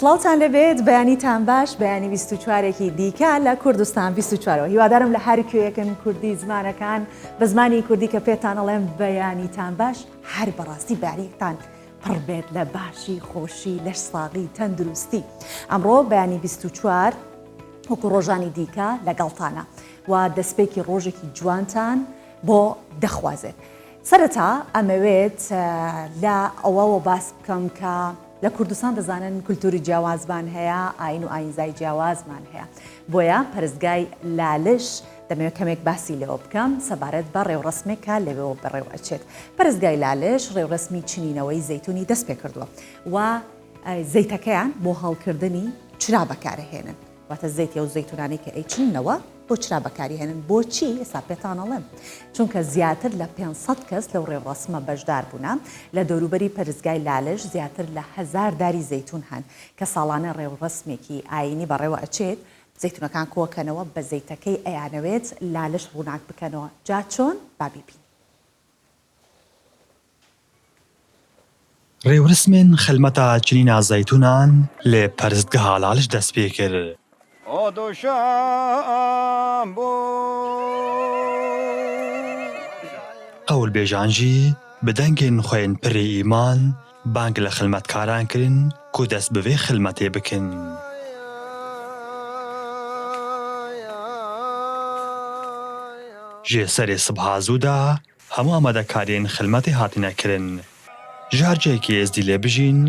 سڵاوتان لێبێت بەیانیتان باش بەیانی 24ێکی دیکە لە کوردستان 24ەوە هیوادارم لە هەر کوێیەکن کوردی زمانەکان بە زمانی کوردی کە پێتان ئەڵێم بەیانیتان باش هەر بەڕاستی بەیانیتان پڕ بێت لە باشی خۆشی لەش ساغی تەندروستی ئەمڕۆ بەیانی 24 وەکو ڕۆژانی دیکە لەگەڵتانە و دەستپێکی ڕۆژێکی جوانتان بۆ دەخوازێت. سەرەتا ئەمەوێت لە ئەوەوە باس بکەم کە لە کوردستان دەزانن کولتوری جیاوازمان هەیە، ئاین و ئاینزای جیاوازمان هەیە. بۆیە پەرستگای لالش دەمەوێت کەمێک باسی لێوە بکەم سەبارەت بە ڕێوڕەسمێک کە لەوێوە بەڕێوە ئەچێت. پەرستگای لالش ڕێوڕەسمی چنینەوەی زەیتونی دەست پێکردووە و زەیتەکەیان بۆ هەڵکردنی چرا بەکارەهێنن. واتە زەیتی ئەو زەیتونانەی کە ئەیچننەوە بۆ چرا بەکاری هێنن بۆچی ئێستا پێتان ئەڵێم چونکە زیاتر لە 500 کەس لەو ڕێوڕەسمە بەشدار بوونە لە دەوروبەری پەرستگای لالش زیاتر لە هەزار داری زەیتون هەن کە ساڵانە ڕێوڕەسمێکی ئایینی بەڕێوە ئەچێت زەیتونەکان کۆکەنەوە بە زەیتەکەی ئەیانەوێت لالش ڕووناک بکەنەوە جا چۆن با بیبینین. ڕێورسمێن خلمەتا چنینا زەیتوونان لە پەرستگەها لالش دەست پێ کرد. قەولبێژان ژی bi dengên xwe yên pirê îman bang li xilmetkaran kirin ku dest bi vê xilmetê bikin. Ji serê sibha zû de Hemû amadekariyên xilmetê hatine kirin. Ji her cihekî êzdî lê bijîn,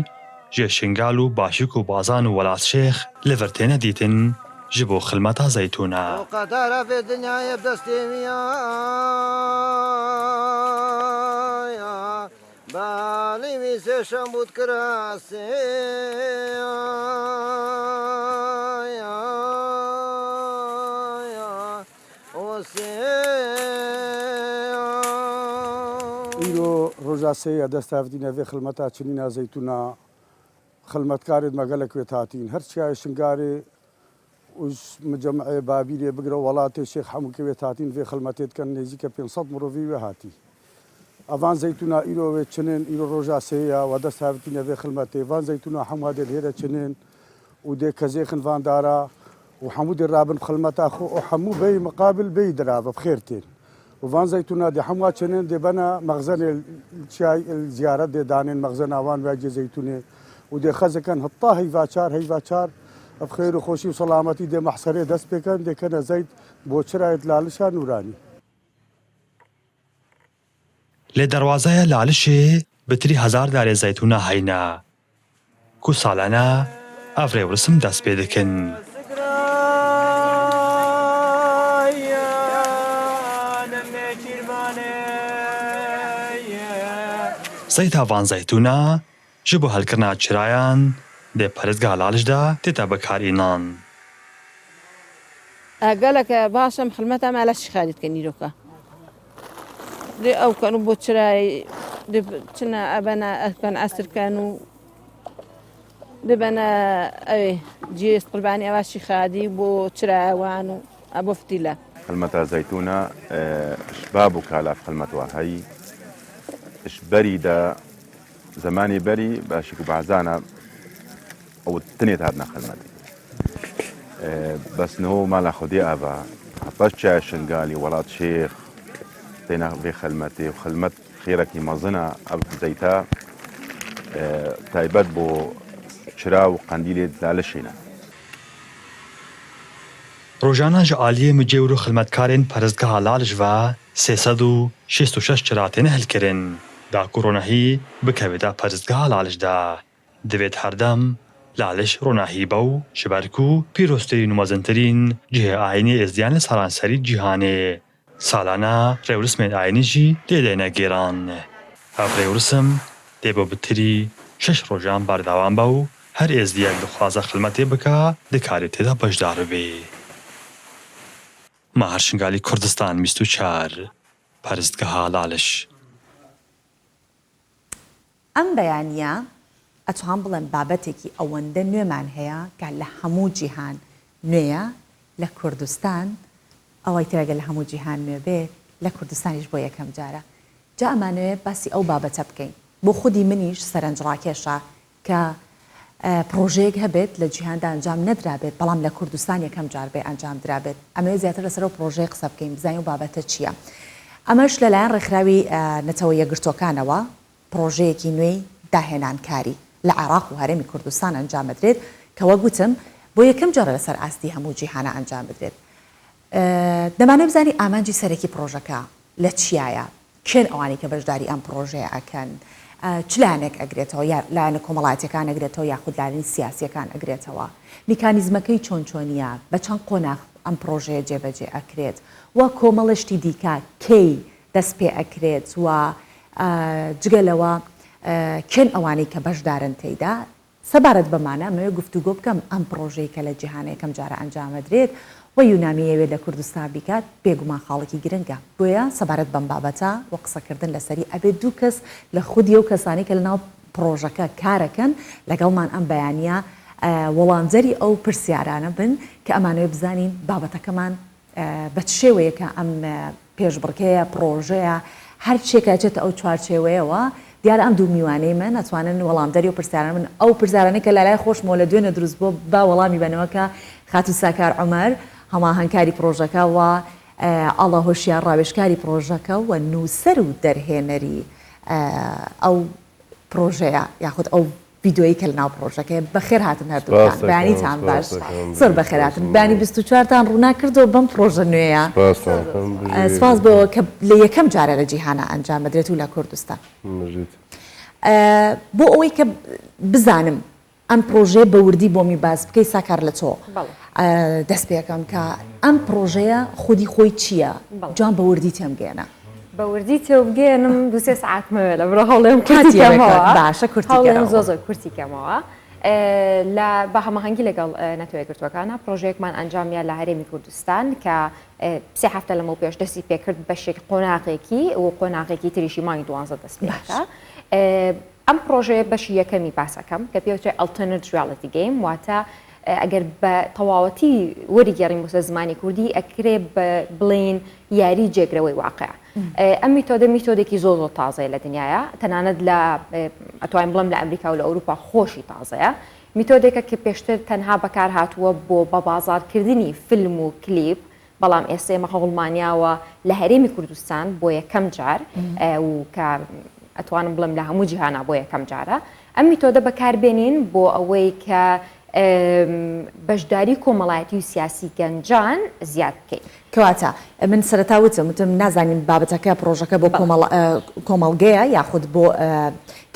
ji Şingal û Başik û Bazan û Welatşêx li vir têne dîtin ji bo xilmeta zeytûna. Îro roja sê ye dest hevdîne vê xilmeta çinîna zeytûna. Xilmetkarên me gelek wê tatîn. Her çiyayê Şingarê û ji Micemeyê Babîrê bigire welatê Şêx Hemûkê wê tatîn vê xilmetê dikin. Nêzîke 500 mirovî wê hatî. Evan zeytûna îro wê çinin, îro roja sê ye we dest hevdîne vê xilmetê. Van zeytûna hemû dê li hêre çinin û dê kezêxin van dara. Û hemû dê rabin bi xilmeta xwe û hemû bêyî miqabil bêyî dirave bi xêr tên. Û van zeytûna dê hemû çênên dê bene mexzenê li çiyay li ziyaret dê danên mexzena wan wecê zeytûnê û dê xeziken heta heyva çar heyva çar bi xêr û xweşî û selametî dê mehserê dest pê ken dê kene zeyt bo çirayê lalişa nûranî. Li derwazeya Lalişê bi tirî hezar darê zeytûna heyne ku salane ev rêwrisim dest pê dikin. Zeyta van zeytûna ji bo helkirina çirayan di parêzgeha Laliş de tête bikarînan. Gelek baş em xilmeta me leşî xerî dikin îroka. Dê ew ken û bo çirayê dê çine ebene ken esir ken û dê bene ewê ciyê qurbanî ewa şî xadî bo çiraya wan û bo fitîle. Xilmeta zeytûna ji bab û kala xilmet wa hey ji berî de zemanê berî başik û behzana Ew tenê dihatine xizmetê. Bes niho mala Xwedê ava heta çiya Şingalî welat şêx têne vê xilmetê û xilmet xêrekî mezin e ev zeyta taybet bo çira û qendîlê lalişê ne. Rojane ji aliyê micêwr û xilmetkarên Perestgeha Laliş ve 366 çira têne hilkirin da ku ronahî bikeve da Perestgeha Laliş de. Divêt herdem Laliş ronahî be û ji ber ku pîroztirîn û mezintirîn cihê ayînê êzdiyan li seranserî cîhanê. Salane rêwrismên ayînî jî lê dêne gêran. Ev rêwrism dê bo bi tirî şeş rojan berdewam be û her êzdiyek dixwaze xilmetê bike dikarê tê de beşdar bibê. Mahir Şingalî Kurdistan 24 Perestgeha Laliş. ئەم بەیانییە ئەتوان بڵێم بابەتێکی ئەوەندە نوێمان هەیە کە لە هەموو جیهان نوێیە، لە کوردستان ئەوەی تر ئەگەر لە هەموو جیهان نوێ بێ لە کوردستانیش بۆ یەکەم جارە. جا ئەمانەوێ باسی ئەو بابەتە بکەین. بۆ خودی منیش سەرەنجڕاکێشە کە. پڕۆژەیەک هەبێت لە جیهاندا ئەنجام نەدرابێت، بەڵام لە کوردستان یەکەم جار بێ ئەنجام درابێت. ئەمەوێت زیاتر لەسەر ئەو پڕۆژەیە قسە بکەین، بزانین ئەو بابەتە چییە. ئەمەش لەلایەن ڕێکخراوی نەتەوە یەکگرتووەکانەوە پڕۆژەیەکی نوێی داهێنانکاری لە عێراق و هەرێمی کوردستان ئەنجام ئەدرێت کە وەک وتم بۆ یەکەم جارە لەسەر ئاستی هەموو جیهانا ئەنجام بدرێت. دەمانەوێت بزانین ئامانجی سەرەکی پڕۆژەکە لە چیایە؟ کێن ئەوانەی کە بەشداری ئەم پڕۆژەیە ئەکەن؟ چ لایەنێک ئەگرێتەوە؟ یا لایەنە کۆمەڵایەتیەکان ئەگرێتەوە یاخود لایەنی سیاسیەکان ئەگرێتەوە؟ میکانیزمەکەی چۆن چۆنیە؟ بە چەند قۆناغ ئەم پڕۆژەیە جێبەجێ ئەکرێت؟ و کۆمەڵێ شتی دیکە کەی دەست پێ ئەکرێت؟ و جگە لەوە کێن ئەوانەی کە بەشدارن تێیدا؟ سەبارەت بەمانە ئەمەوێ گفتوگۆ بکەم، ئەم پڕۆژەی کە لە جیهانا یەکەم جارە ئەنجامەدرێت و یونامی ئەیەوێت لە کوردستان بیکات، بێگومان خاڵێکی گرنگە. بۆیە سەبارەت بەم بابەتە و قسەکردن لەسەری ئەبێت دوو کەس لە خودی ئەو کەسانەی کە لەناو پڕۆژەکە کارەکەن لەگەڵمان ئەم بەیانییە وەڵامدەری ئەو پرسیارانە بن کە ئەمانەوێ بزانین بابەتەکەمان بە چ شێوەیەکە ئەم پێشبڕکێیە، پڕۆژەیە، هەر چیەک ئەچێتە ئەو چوارچێوەیەوە، دیارە ئەم دوو میوانەی من ئەتوانن وەڵامدەری ئەو پرسیارانە بن، ئەو پرسیارانەی کە لەلای خۆشمەوە لە دوێنێ دروست بووە با وەڵامی بەنەوە کە خاتوو ساکار عومەر هەماهەنگکاری پڕۆژەکە و ئاڵا هۆشیار ڕاوێژکاری پڕۆژەکە و نووسەر و دەرهێنەری ئەو پڕۆژەیە یاخود ئەو ڤیدیۆیی کە لەناو پڕۆژەکەیە. بەخێر هاتن هەردووکتان. بەیانیتان باش. زۆر بەخێر هاتن. بەیانی 24 تان ڕووناک کردەوە بەم پڕۆژە نوێیە. سپاس بۆ کە لە یەکەم جارە لە جیهانا ئەنجام بدرێت و لە کوردستان. بۆ ئەوەی کە بزانم ئەم پڕۆژەیە بە وردی بۆمی باس بکەی ساکار لە تۆ دەست پێکەم کە ئەم پڕۆژەیە خودی خۆی چییە؟ جوان بە وردی تێمگەیەنە. بە وردی تێوبگەیەنم دوو سێ سەعاتم هەیە لە برۆ هەوڵێم کورتی کەمەوە. باشە کورتی کەرەوە. هەوڵێم زۆر زۆر کورتی کەمەوە. لە بە هەماهەنگی لەگەڵ نەتەوە یەکگرتووەکانە پرۆژەیەکمان ئەنجامیا لە هەرێمی کوردستان کە سێ هەفتە لەمەو پێش دەستی پێکرد بەشێک قۆناغێکی و قۆناغێکی تریشی مانگی دوانزە دەست پێکا. ئەم پرۆژەیە بەشی یەکەمی باسەکەم کە پێوترێ Alternate Reality Game واتە ئەگەر بە تەواوەتی وەریگێڕین بۆ سەر زمانی کوردی ئەکرێ بڵێین یاری جێگرەوەی واقع. ئەم میتۆدە میتۆدێکی زۆر زۆر تازەیە لە دنیاە تەنانەت لە ئەتوانین بڵێم لە ئەمریکا و لە ئەوروپا خۆشی تازەیە. میتۆدێکە کە پێشتر تەنها بەکار هاتووە بۆ بە بازاڕکردنی فیلم و کلیپ بەڵام ئێستا ئێمە هەوڵمانیاوە لە هەرێمی کوردستان بۆ یەکەم جار و کە ئەتوانم بڵێم لە هەموو جیهانا بۆ یەکەم جارە ئەم میتۆدە بەکاربێنین بۆ ئەوەی کە بەشداری کۆمەڵایەتی و سیاسی گەنجان زیاد بکەین. کەواتە من سەرەتا وتم وتم نازانین بابەتەکە پڕۆژەکە بۆ کۆمەڵگەیە یاخود بۆ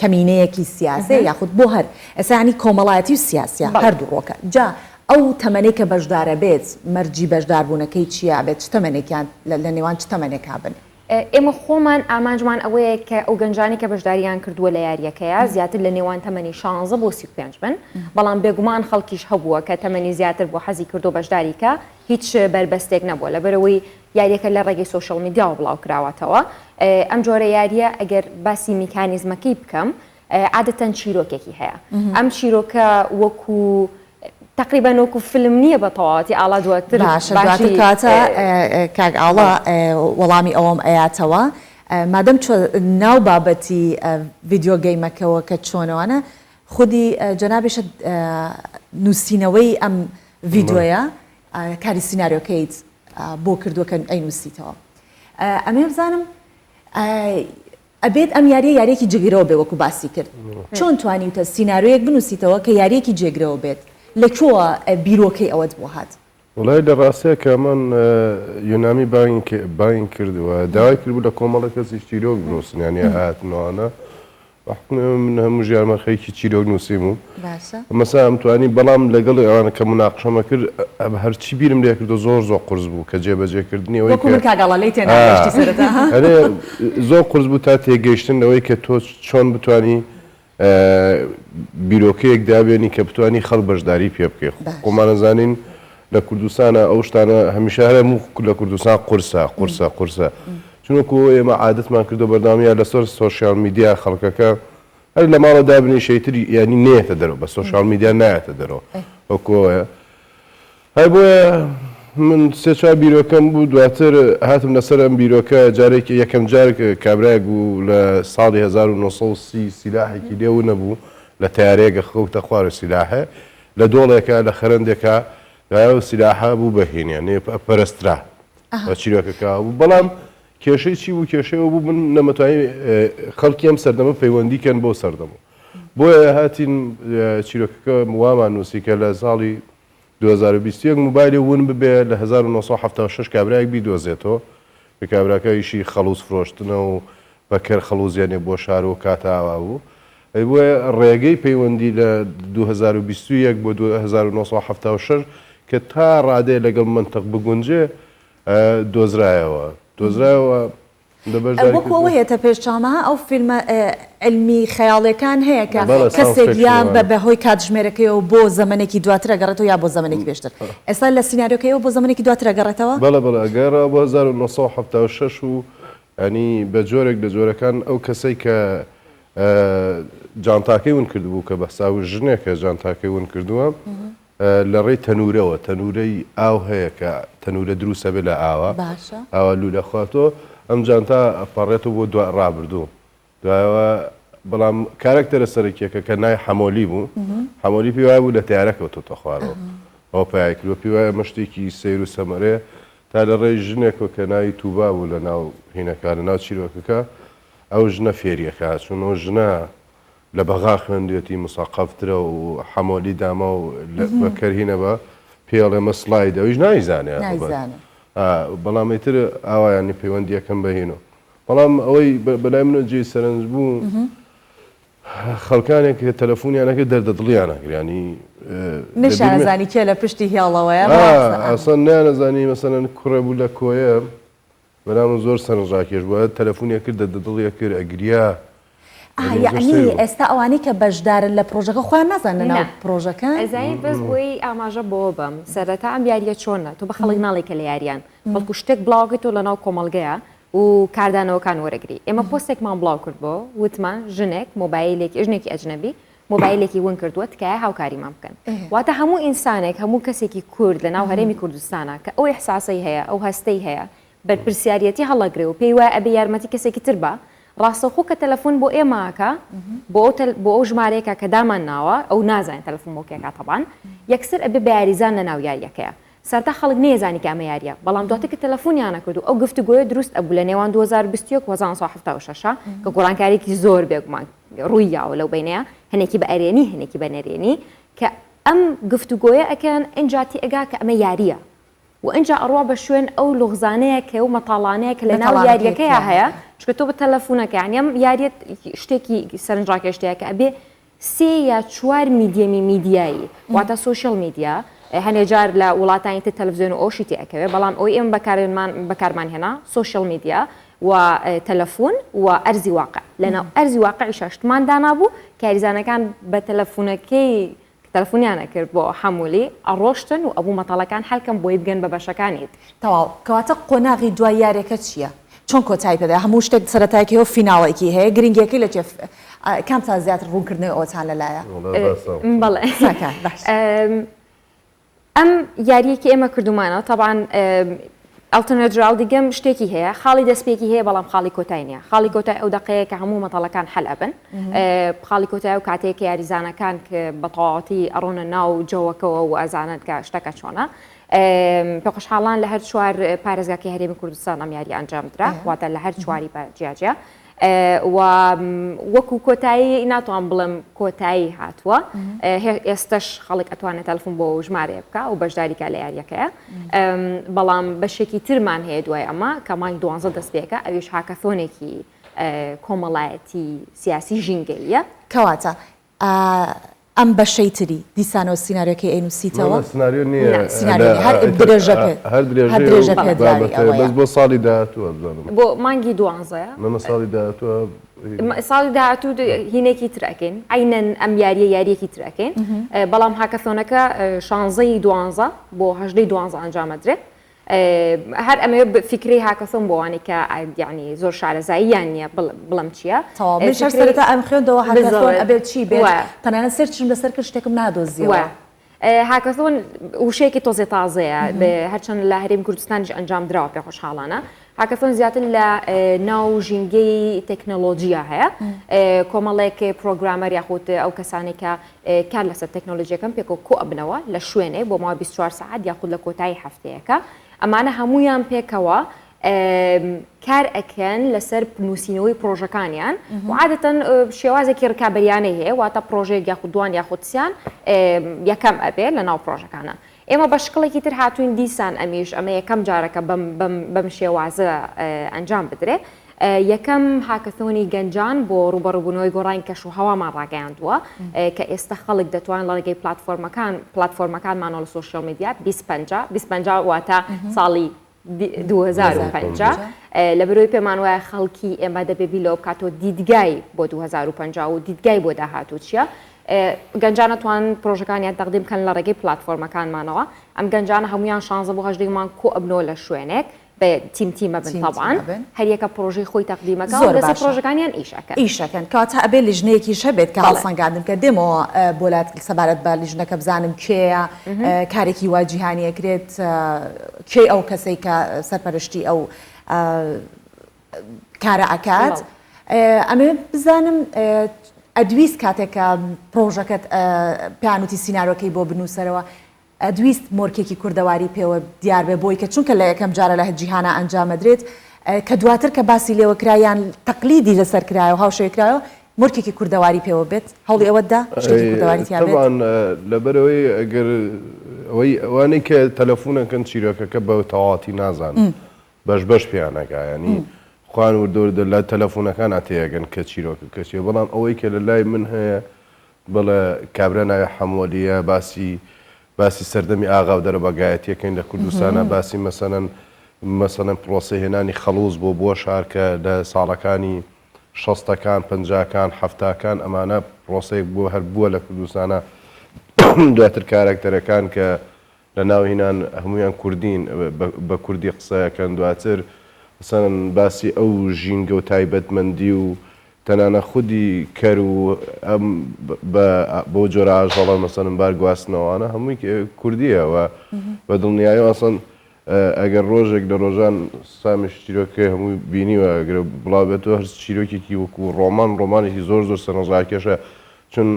کەمینەیەکی سیاسیە یاخود بۆ هەر ئێستا یانی کۆمەڵایەتی و سیاسیە هەردوو ڕۆکە جا ئەو تەمەنەی کە بەشدارەبێت مەرجی بەشداربوونەکەی چییە ئەبێت چ تەمەنێکیان لە نێوان چ تەمەنێکا بن؟ ئێمە خۆمان ئامانجمان ئەوەیە کە ئەو گەنجانەی کە بەشداریان کردووە لە یارییەکەیا زیاتر لە نێوان تەمەنی شانزە بۆ 35 بن، بەڵام بێگومان خەڵکیش هەبووە کە تەمەنی زیاتر بووە حەزی کردووە بەشداری کا، هیچ بەربەستێک نەبووە لەبەرئەوەی یارییەکە لە ڕێگەی سۆشیال میدیاوە بڵاوکراوەتەوە. ئەم جۆرە یارییە ئەگەر باسی میکانیزمەکەی بکەم عادەتەن چیرۆکێکی هەیە ئەم چیرۆکە وەکو تقریبا وەکو فیلم نییە بە تەواوەتی ئاڵا دواتر باشە دواتر کاتە کاک ئاڵا وەڵامی ئەوەم ئەیاتەوە مادەم چۆ ناو بابەتی ڤیدیۆ گەیمەکەوە کە چۆنەوانە خودی جەنابیشت نووسینەوەی ئەم ڤیدیۆیە کاری سیناریۆکەیت بۆ کردووە کە ئەینووسیتەوە ئەمێ بزانم ئەبێت ئەم یاریە یاریەکی جێگرەوە بێ وەکو باسی کرد چۆن توانیوتە سینارۆیەک بنوسیتەوە کە یاریەکی جێگرەوە بێت لە کوێوە بیرۆکەی ئەوەت بۆ هات؟ وەڵای لە ڕاستیا کە من یونامی بانگ کرد و داوای کردبوو لە کۆمەڵە کەسیش چیرۆک بنووسن یانی هاتنەوانە بە حوکمی ئەوەی من هەموو ژیانمە خەریکی چیرۆک نووسین بووم باشە. مەسەلەن ئەمتوانی بەڵام لەگەڵ ئەوانە کە مناقشەمە کرد هەرچی بیرم لێ کردەوە زۆر زۆر قورس بوو کە جێبەجێکردنی ئەوەی وەکو من کاک ئاڵا لێی تێناگەیشتی سەرەتا ها. ئەرێ زۆر قورس بوو تا تێگەیشتن لەوەی کە تۆ چۆن بتوانی بیرۆکەیەک دابێنی کە بتوانی خەڵک بەشداری پێ بکەی خۆمان ئەزانین لە کوردستانە ئەو شتانە هەمیشە هەر هەموو لە کوردستان قورسە قورسە قورسە چونکو ئێمە عادەتمان کردو بەردەوام یا لەسەر سۆشیال میدیا خەڵکەکە هەر لە ماڵە دابنیشە ئیتر یانی نەیەتە دەرەوە بە سۆشیال میدیا نایەتە دەرەوە وەکو ئەوەیە هەر بۆیە من سێ چوار بیرۆکەم بوو دواتر هاتم لەسەر ئەم بیرۆکە جارێک یەکەم جار کابرایەک بوو لە ساڵی 1930 سیلاحێکی لێ ونەبوو. لە تەیارەیەک خەوتە خوارە سیلاحێ لە دۆڵێکا لە خەرەندێکا ئەو سیلاحە بوو بە هین یانی پەرسترا بە چیرۆکەکە بوو بەڵام کێشەی چی بوو کێشەی ئەوە بوو من نەمەتوانی خەڵکی ئەم سەردەمە پەیوەندی کەن بۆ سەردەم و بۆیە هاتین چیرۆکەکە وامان نووسی کە لە ساڵی 2021 موبایلی ون ببێ لە 1976 کابرایەک بیدۆزێتەوە کە کابراکە ئیشی خەڵوز فرۆشتنە و بە کەر خەڵوزێنێ بۆ شار و کاتە ئاوا بوو ئەی بۆیە ڕێگەی پەیوەندی لە 2021 بۆ 1976 کە تا ڕادەیە لەگەڵ مەنتق بگونجێ دۆزرایەوە دۆزرایەوە لە بەشداری وەکو ئەوە هێتە پێش چاوم ها ئەو فیلمە عیلمی خەیاڵیەکان هەیە کە کەسێک یا بە هۆی کاتژمێرەکەیەوە بۆ زەمەنێکی دواتر ئەگەڕێتەوە یا بۆ زەمەنێکی پێشتر ئێستا لە سیناریۆکەیەوە بۆ زەمەنێکی دواتر ئەگەڕێتەوە؟ بەڵێ بەڵێ ئەگەڕا بۆ 1976 و یانی بە جۆرێک لە جۆرەکان ئەو کەسەی کە جانتاکەی ون کردبوو کە بە حساب ژنێکە جانتاکەی ون کردووە لە ڕێی تەنورەوە، تەنورەی ئاو هەیە کە تەنورە دروست ئەبێت لە ئاوا، باشە. ئاوا لوولە خواتەوە، ئەم جانتا ئەپەڕێتەوە بۆ دوا ڕابردوو، دوایەوە بەڵام کارەکتەرە سەرەکیەکە کە ناوی حەمۆلی بوو، حەمۆلی پێی وایە بوو لە تەیارە کەوتۆتە خوارەوە، ئەوە پەیای کردووە، پێی وایە ئەمە شتێکی سەیر و سەمەرەیە، تا لە ڕێی ژنێکەوە کە ناوی توبا بوو لە ناو هینەکە، لە ناو چیرۆکەکە، ئەو ژنە فێری ئەکا، چون ئەو ژنە لە بەغا خوێندویەتی مسەقەفترە و حەمۆلی داما و بە کەرهینە بە پێی ئەڵێ مە سڵاید ئەویش نایزانێ نایزانێ بەڵام ئیتر ئاوا یانی پەیوەندیەکەم بە هینۆ بەڵام ئەوەی بەلای منەوە جێی سەرنج بوو خەڵکانێک کە تەلەفۆنیان ئەکرد دەردە دڵیان ئەکرد ینی نەشیانەزانی کێ لە پشتی هێڵەوەیە ئاسان نیانەزانی مەسەلەن کوڕێ بوو لە کۆیە بەلام زۆر سەرنجڕاکێش بوو تەلەفونی ئەکرد دەردە دڵی ئەکرد ئەگریا. ئا یەعنی ئێستا ئەوانەی کە بەشدارن لە پڕۆژەکە خۆیان نازانن لەناو نا پڕۆژەکەن؟ ئەزانی بەس بۆی ئاماژە بەوە بەم سەرەتا ئەم یاریە چۆنە تۆ بە خەڵک ناڵێی کە لە یاریان بەڵکو شتێک بڵاوەکەیتەوە لەناو کۆمەڵگەیە و کاردانەوەکان وەرەگری ئێمە پۆستێکمان بڵاو کردبۆوە وتمان ژنێک مۆبایلێکی ژنێکی ئەجنەبی مۆبایلێکی ون کردووە تکایە هاوکاریمان بکەن واتە هەموو ئینسانێک هەموو کەسێکی کورد لە ناو هەرێمی کوردستانە کە ئەو ئیحساسەی هەیە ئەو هەستەی هەیە بەرپرسیاریەتی هەڵەگرێ و پێی وایە ئەبێ یارمەتی کەسێکی تر با ڕاستەوخۆ کە تەلەفۆن بۆ ئێمە ئەکا بۆ ئەو تەل بۆ ئەو ژمارەیەکە کە دامان ناوە ئەو نازانێ تەلەفۆن بۆ کێ ئەکا تەبعەن یەکسەر ئەبێ بە یاریزان لە ناو یاریەکەیە سەرتا خەڵک نەیەزانی کە ئەمە یاریە بەڵام دواتر کە تەلەفۆنیان ئەکرد و ئەو گفتوگۆیە دروست ئەبوو لە نێوان 2021 و 1976 کە گۆڕانکاریەکی زۆر بێگومان ڕووی یاوە لەو بەینەیە هەنێکی بە ئەرێنی هەنێکی بە نەرێنی کە ئەم گفتوگۆیە ئەکەن ئینجا تێئەگا کە ئەمە یاریە و ئینجا ئەڕوا بە شوێن ئەو لوغزانەیە کە و مەتاڵانەیە کە لە ناو یاریەکەیا هەیە چونکە تۆ بە تەلەفونەکە یانی ئەم یاریە شتێکی سەرنجڕاکێشتەیە کە ئەبێ سێ یا چوار میدیەمی میدیایی واتە social media هەنێ جار لە وڵاتانی تر تەلەفزیۆن و ئەوشی تێ ئەکەوێ بەڵام ئەوەی ئێمە بەکارمان بەکارمان هێنا social media و تەلەفون و ئەرزی واقع لەناو ئەرزی واقعیشا شتمان دانابوو کاریزانەکان بە تەلەفونەکەی کە تەلەفونیان ئەکرد بۆ حەمولی ئەڕۆشتن و ئەبوو مەتەڵەکان حەل کەن بۆی بگەن بە بەشەکانی تر. تەواو کەواتە قۆناغی دوای یاریەکە چیە؟ چۆن کۆتایی پێ دێ؟ هەموو شتێک سەرەتایەکی هەیە و فیناڵێکی هەیە گرنگیەکەی لە چیە؟ کامتان زیاتر ڕوونکردنەوەی ئەوەتان لەلایە؟ بەڵێ ساکار باش. ئەم یاریەی کە ئێمە کردومانە تەبعەن Alternate Reality Game شتێکی هەیە خاڵی دەستپێکی هەیە بەڵام خاڵی کۆتای نییە خاڵی کۆتای ئەو دەقەیە کە هەموو مەتەڵەکان حەل ئەبن خاڵی کۆتای و کاتەیە کە یاریزانەکان بە تەواوەتی ئەڕۆنە ناو جەوەکەوە و ئەزانن کە شتەکە چۆنە پێخۆشحاڵان لە هەر چوار پارێزگاکەی هەرێمی کوردستان ئەم یاری ئەنجام درا واتە لە هەر چواری بە جیاجیا و وەکو کۆتایی ناتوان بڵێم کۆتایی هاتووە ئێستش خەڵک ئەتوانێت تەلفون بۆ ژمارەیە بکە و بەشداریکە لە یاریەکەیە بەڵام بەشێکی ترمان هەیە دوای ئەمە کە مانگ دوانزە دەست پێکە ئەویش hackathon ێکی کۆمەڵایەتی سیاسی ژینگەیە کەواتە ئەم بەشەی تری دیسانەوە سیناریۆکەی ئەینوسیتەوە؟ نا سناریۆ نییە نا سیناریۆ نییە هەر درێژە پێ هەر هەر درێژە درێژەیە و پێدراوی بابەتەیە ئەوەیە. بەس بۆ ساڵی داهاتوو وابزانم. بۆ مانگی دوانزەیە. نا نا ساڵی داهاتووە ساڵی داهاتوو هینێکی تر ئەکەین عەینەن ئەم یارییە یارییەکی تر ئەکەین بەڵام hackathon ەکە شانزەی دوانزە بۆ هەژدەی دوانزە ئەنجام ئەدرێت هەر ئەمەوێ فیکرەی hackathon بۆ وانەی کە یعنی زۆر شارەزاییان نییە بڵێم چییە. تەواو منیش هەر سەرەتا ئەم خوێندەوە hackathon ئەبێت چی بێت تەنانەت search م لەسەر کرد شتێکم نادۆزیەوە. hackathon وشەیەکی تۆزێ تازەیە هەرچەند لە هەرێمی کوردستانیش ئەنجام دراوە پێ خۆشحاڵانە. hackathon زیاتر لە ناو ژینگەی تەکنەلۆجیا هەیە کۆمەڵێک programmer یاخود ئەو کەسانێک کە کار لەسەر تەکنۆلۆژیەکەم پێکەوە کۆ ئەبنەوە لە شوێنێک بۆ ماوەی 24 سەعات یاخود لە کۆتایی هەفتەیەکە ئەمانە هەمویان پێکەوە کار ئەکەن لەسەر نووسینەوەی پرۆژەکانیان و عادەتەن شێوازێکی ڕکابەریانەی هەیە واتە پرۆژەیەک یاخود دوان یاخود سیان یەکەم ئەبێ لە ناو پرۆژەکانە ئێمە بە شکڵێکی تر هاتووین دیسان ئەمیش ئەمە یەکەم جارە کە بەم بەم بەم شێوازە ئەنجام بدرێ. یەکەم hackathon ی گەنجان بۆ ڕووبەڕووبوونەوەی گۆڕانی کەش و هەوامان ڕاگەیاندووە کە ئێستا خەڵک دەتوان لە ڕێگەی پلاتفۆرمەکان پلاتفۆرمەکانمانەوە لە social media 2050 2050 واتە ساڵی 2050 لەبەرئەوەی پێمان وایە خەڵکی ئێمە دەبێ بیر لەوە بکاتەوە دیدگای بۆ 2050 و دیدگای بۆ داهاتوو چییە گەنجان ئەتوان پرۆژەکانیان تەقدیم بکەن لە ڕێگەی پلاتفۆرمەکانمانەوە ئەم گەنجانە هەمویان 16 بۆ 18 مانگ کۆ ئەبنەوە لە شوێنێک بە تیم تیمە بن تەبعەن هەریەکە پرۆژەی خۆی تەقدیمەکە زۆر لەسەر پرۆژەکانیان ئیشەکەن ئیشەکەن کەواتە ئەبێ لیژنەیەکیش هەبێت کە هەڵسەنگاندن بکە دێمەوە بۆ لات سەبارەت بە لیژنەکە بزانم کێیە کارێکی وا جیهانی ئەکرێت کێی ئەو کەسەی کە سەرپەرشتی ئەو کارە ئەکات ئەمەوێت بزانم ئەدویست کاتێک کە پرۆژەکەت پێیان وتی سینارۆکەی بۆ بنووسەرەوە ئەدویست مۆرکێکی کوردەواری پێوە دیار بێ بۆی کە چونکە لە یەکەم جارە لە جیهانا ئەنجام ئەدرێت کە دواتر کە باسی لێوە کرا یان تەقلیدی لەسەر کرایەوە هاوشێوەی کرایەوە مۆرکێکی کوردەواری پێوە بێت هەوڵی ئەوەت دا شتێکی کوردەواری تیا بێت؟ تەبعەن لەبەرئەوەی ئەگەر ئەوەی ئەوانەی کە تەلەفون ئەکەن چیرۆکەکە بە تەواوەتی نازانن بەش بەش پێیان ئەگا یانی خۆیان وردە وردە لە تەلەفونەکانا تێئەگەن کە چیرۆکەکە چیە بەڵام ئەوەی کە لە لای من هەیە بەڵێ کابرا ناوی حەمۆلیە باسی باسی سەردەمی ئاغا و دەرەبەگایەتیەکەین لە کوردستانا باسی مەسەلەن مەسەلەن پرۆسەی هێنانی خەڵوز بۆ بۆ شار کە لە ساڵەکانی شەستەکان پەنجاکان حەفتاکان ئەمانە پرۆسەیەک بووە هەر بووە لە کوردستانا دواتر کارەکتەرەکان کە لە ناو هینان هەموویان کوردین بە کوردی قسە ئەکەن دواتر مەسەلەن باسی ئەو ژینگە و تایبەتمەندی و تەنانە خودی کەر و ئەم بە بەو جۆرە ئاژەڵە مەسەلەن بار گواستنەوانە هەمووی کوردیە و بە دڵنیایەوە ئەسڵەن ئەگەر ڕۆژێک لە ڕۆژان سامیش چیرۆکەکەی هەمووی بینیوە ئەگەر بڵاو بێتەوە هەر چیرۆکێکی وەکوو ڕۆمان ڕۆمانێکی زۆر زۆر سەرنجڕاکێشە چون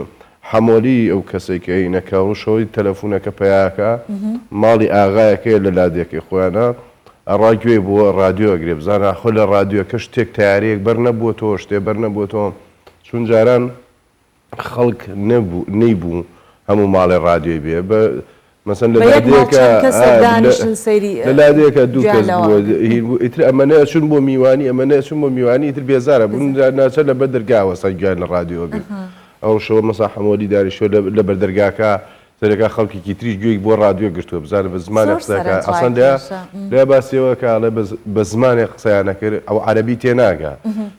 حەمۆلی ئەو کەسەی کە هینەکە و شەوەی تەلەفونەکە پەیاکا ماڵی ئاغایەکەیە لە لادێکەی خۆیانا ئەڕا گوێی بۆ ڕادیۆ ئەگرێ بزانە ئاخۆ لە ڕادیۆکە شتێک تەیارەیەک بەر نەبووەتەوە شتێ بەر نەبووەتەوە چون جاران خەڵک نەبوو نەیبوو هەموو ماڵێ ڕادیۆی بێ بە مەسەن لە بە یەک ماڵ لادێکە چەند کەسێک ئا لە دانیشتن سەیری لە لادێکە دوو گوێیان کەس لەوە بووە ئەگرن. هین بوو ئیتر ئەمەنە ئەچوون بۆ میوانی ئەمەنە ئەچوون بۆ میوانی ئیتر بێزارە بوون بێزار. ناچار لە بەر دەرگا وەستان گوێیان لە ڕادیۆ ئەگرت ئەو شەوە مەسا حەمۆلی دانیشتووە لە لە بەر دەرگاکە سەرەکا خەڵکێکی تریش گوێی بۆ ڕادیۆ گرتووە بزانە بە زمانێ زۆر قسە ئەکا ئەسڵەن لە سەرنجڕاکێشە. لە باسی ئەوە ئەکا ئەڵێ بە بە زمانێک قسەیان ئەکرد ئەو عەرەبی تێناگا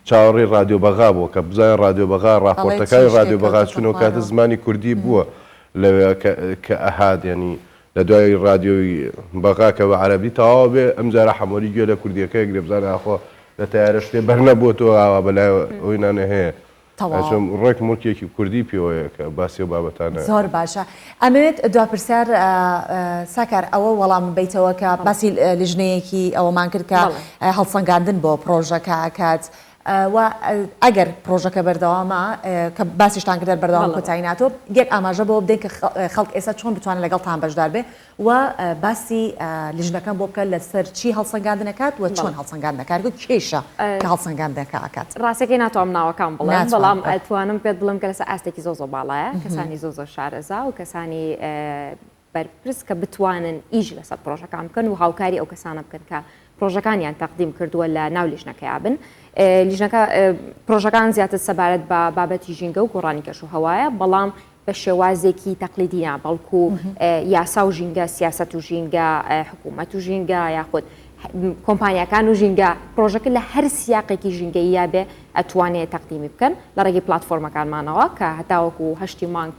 چاوەڕێی ڕادیۆ بەغا بووە کە بزانێ ڕادیۆ بەغا ئەڵێ چی ڕاپۆرتەکانی شتێک ڕادیۆ بەغا کەوتۆتە چون ئەو کاتە خوارەوە. زمانی کوردی بووە لەوێ کە کە ئەهات یانی لە دوای ڕادیۆی بەغا کە بە عەرەبی تەواو بێ ئەمجارە حەمۆلی گوێ لە کوردیەکە ئەگرێ بزانێ ئاخۆ لە تەیارە شتێ بەر نەبووەتەوە ئاوا بە لای ئەوی نانێ هەیە تەواو. ئەچم ڕێک موڵکێکی کوردی پێوەیە کە باسی ئەو بابەتانە. زۆر باشە ئەمەوێت دوا پرسیار ساکار ئەوە وەڵام بەیتەوە کە باسی لیژنەیەکی ئەوەمان کرد کە هەڵسەنگاندن بۆ پڕۆژەکە ئەکات و ئەگەر پڕۆژەکە بەردەوامە کە باسیشتان کرد بەردەوام کۆتایی ناتۆ یەک ئاماژە بەوە بدەین کە خەڵک ئێستا چۆن بتوانن لەگەڵتان بەشدار بێ و باسی لیژنەکەم بۆ بکە لەسەر چی هەڵسەنگاندن ئەکات و چۆن هەڵسەنگاندن ئەکات و کێیشە کە هەڵسەنگاندنەکە ئەکات. ڕاستەکەی ناتوانم ناوەکان بڵێم بەڵام ئەتوانم پێت بڵێم کە لەسەر ئاستێکی زۆر زۆر باڵایە کەسانی زۆر زۆر شارەزا و کەسانی بەرپرس کە بتوانن ئیش لەسەر پرۆژەکان بکەن و هاوکاری ئەو کەسانە بکەن کە پرۆژەکانیان تەقدیم کردووە لە ناو لیژنەکەیا بن. لیژنەکە پرۆژەکان زیاتر سەبارەت بە بابەتی ژینگە و گۆڕانی کەش و هەوایە بەڵام بە شێوازێکی تەقلیدی نا بەڵکو یاسا و ژینگە سیاسەت و ژینگە حکوومەت و ژینگە یاخود کۆمپانیاکان و ژینگە پرۆژەکە لە هەر سیاقێکی ژینگەییا بێ ئەتوانێ تەقدیمی بکەن لە ڕێگەی پلاتفۆرمەکانمانەوە کە هەتاوەکو هەشتی مانگ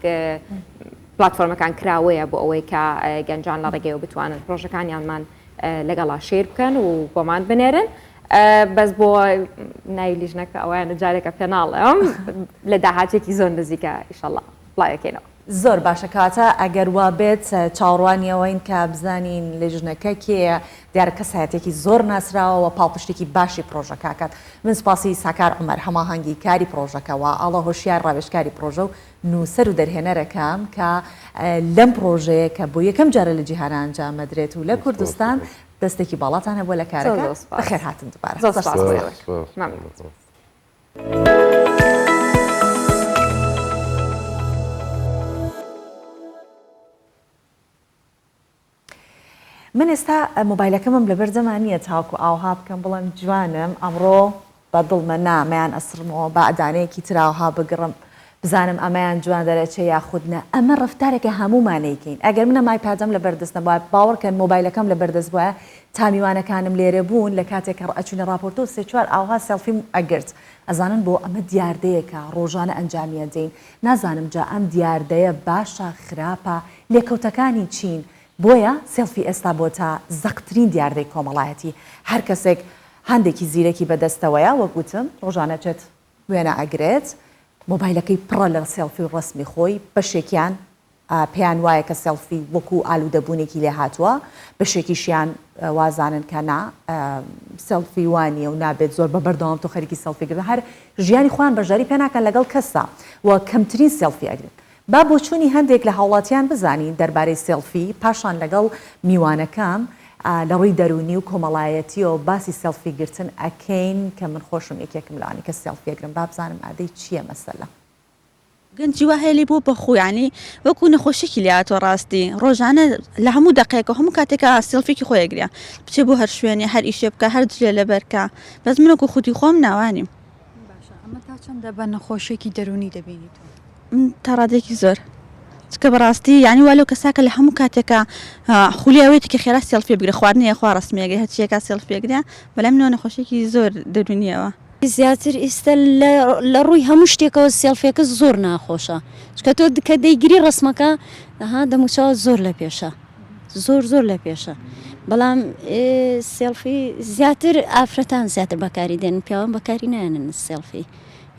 پلاتفۆرمەکان کراوەیە بۆ ئەوەی کە گەنجان لە ڕێگەیەوە بتوانن پرۆژەکانیانمان لەگەڵا share بکەن و بۆمان بنێرن بەس بۆ ناوی لیژنەکە ئەویانە جارێکە پێناڵێم لە داهاتێکی زۆر نزیکە ئیشەڵا بڵاوەکەینەوە. زۆر باشە کەواتە ئەگەر وابێت چاوەڕوانی ئەوەین کە بزانین لیژنەکە کێیە، دیارە کەسایەتیەکی زۆر ناسراوە و پاڵپشتێکی باشی پڕۆژەکە ئەکات. من سوپاسی ساکار عومەر هەماهەنگی کاری پڕۆژەکە و ئاڵا هۆشیار ڕاوێژکاری پڕۆژە و نووسەر و دەرهێنەرەکەم کە لەم پڕۆژەیە کە بۆ یەکەم جارە لە جیهانا ئەنجام ئەدرێت و لە کوردستان دەستێکی باڵاتان هەبووە لە کارەکە. بەخێرهاتن دووبارە. زۆر سوپاس بۆ ئێوەش. مەمنون. من ئێستا مۆبایلەکەمم لەبەردەما نییە تاوەکو ئاوها بکەم بڵێم جوانم ئەمڕۆ بە دڵمە نا مەیان ئەسڕمەوە با دانەیەکی تر ئاوها بگڕم بزانم ئەمەیان جوان دەرەچێ یاخود نا ئەمە ڕەفتارێکە هەموومان ئەیکەین ئەگەر من ئەم ئایپادەم لەبەردەست نەبوایە باوەڕکەن مۆبایلەکەم لەبەردەست بوایە تا میوانەکانم لێرە بوون لە کاتێک کە ئەچوینە ڕاپۆرتۆ سێ چوار ئاوها سێڵفیم ئەگرت ئەزانن بۆ ئەمە دیاردەیەکە ڕۆژانە ئەنجامی ئەدەین نازانم جا ئەم دیاردەیە باشە خراپە لێکەوتەکانی چین بۆیە سێڵفی ئێستا بۆتە زەقترین دیاردەی کۆمەڵایەتی هەر کەسێک هەندێکی زیرەکی بەدەستەوەیە وەک وتم ڕۆژانە ئەچێت وێنە ئەگرێت مۆبایلەکەی پڕە لە سێڵفی و ڕەسمی خۆی بەشێکیان پێیان وایە کە سێڵفی وەکو ئالوودەبوونێکی لێ هاتووە، بەشێکیشیان وازانن کە نا سێڵفی وا نییە و نابێت زۆر بە بەردەوام تۆ خەریکی سێڵفی گرتن هەر ژیانی خۆیان بەشداری پێ ناکەن لەگەڵ کەسا و کەمترین سێڵفی ئەگرن. با بۆچوونی هەندێک لە هاوڵاتیان بزانین دەربارەی سێڵفی، پاشان لەگەڵ میوانەکەم لە ڕووی دەروونی و کۆمەڵایەتییەوە باسی سێڵفی گرتن ئەکەین کە من خۆشم یەکێکم لەوانەی کە سێڵفی ئەگرم با بزانم ئادەی چییە مەسەلە. گەنجی وا هەیە لێی بووە بە خوو یانی وەکوو نەخۆشیەکی لێ هاتووە ڕاستی ڕۆژانە لە هەموو دەقەیەک و هەموو کاتێکا سێڵفیەکی خۆی ئەگرێ بچێ بۆ هەر شوێنێ هەر ئیشێ بکا هەر جلێ لەبەر کا بەس من وەکوو خودی خۆم ناوانیم. باشە ئەمە تا چەندە بە نەخۆشیەکی دەروونی دەبینی تۆ؟ من تا ڕادەیەکی زۆر چونکە بەڕاستی یانی وا لەو کەسا کە لە هەموو کاتێکا خولی ئەوەیەتی کە خێرا سێڵفی بگرێ خواردنێ ئەخوا ڕەسمی ئەگرێ هەرچیەکا سێڵفی ئەگرێ بەلای منەوە نەخۆشیەکی زۆر دەروونیەوە. زیاتر ئیستە لە ڕووی هەموو شتێکەوە سێڵفیەکە زۆر ناخۆشە چونکە تۆ کە دەیگری ڕەسمەکە ها دەموچاوت زۆر لە پێشە زۆر زۆر لە پێشە بەڵام سێڵفی زیاتر ئافرەتان زیاتر بەکاری دێن پیاوان بەکاری نایەنن سێڵفی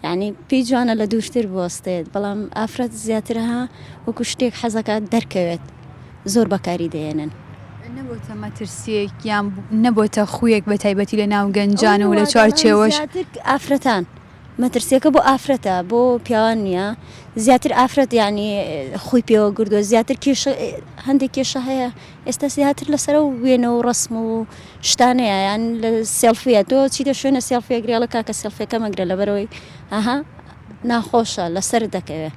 یعنی پێی جوانە لە دوورتر بوەستێت بەڵام ئافرەت زیاتر ها وەکو شتێک حەزەکات دەرکەوێت زۆر بەکاری دێنن. نەبۆتە مەترسیەک یان نەبۆتە خویەک بە تایبەتی لە ناو گەنجان و لە چوارچێوەش؟ زیاتر ئافرەتان مەترسیەکە بۆ ئافرەتە بۆ پیاوان نییە زیاتر ئافرەت یعنی خوی پێوە گردووە زیاتر کێشە هەندێک کێشە هەیە ئێستا زیاتر لەسەر و وێنە و ڕسم و شتانەیە یان لە سێڵفیە تۆ چیتە شوێنە سێڵفیە گرێڵە کاکە سێڵفیەکە مەگرە لەبەرەوەی ئەها ناخۆشە لەسەر دەکەوێ.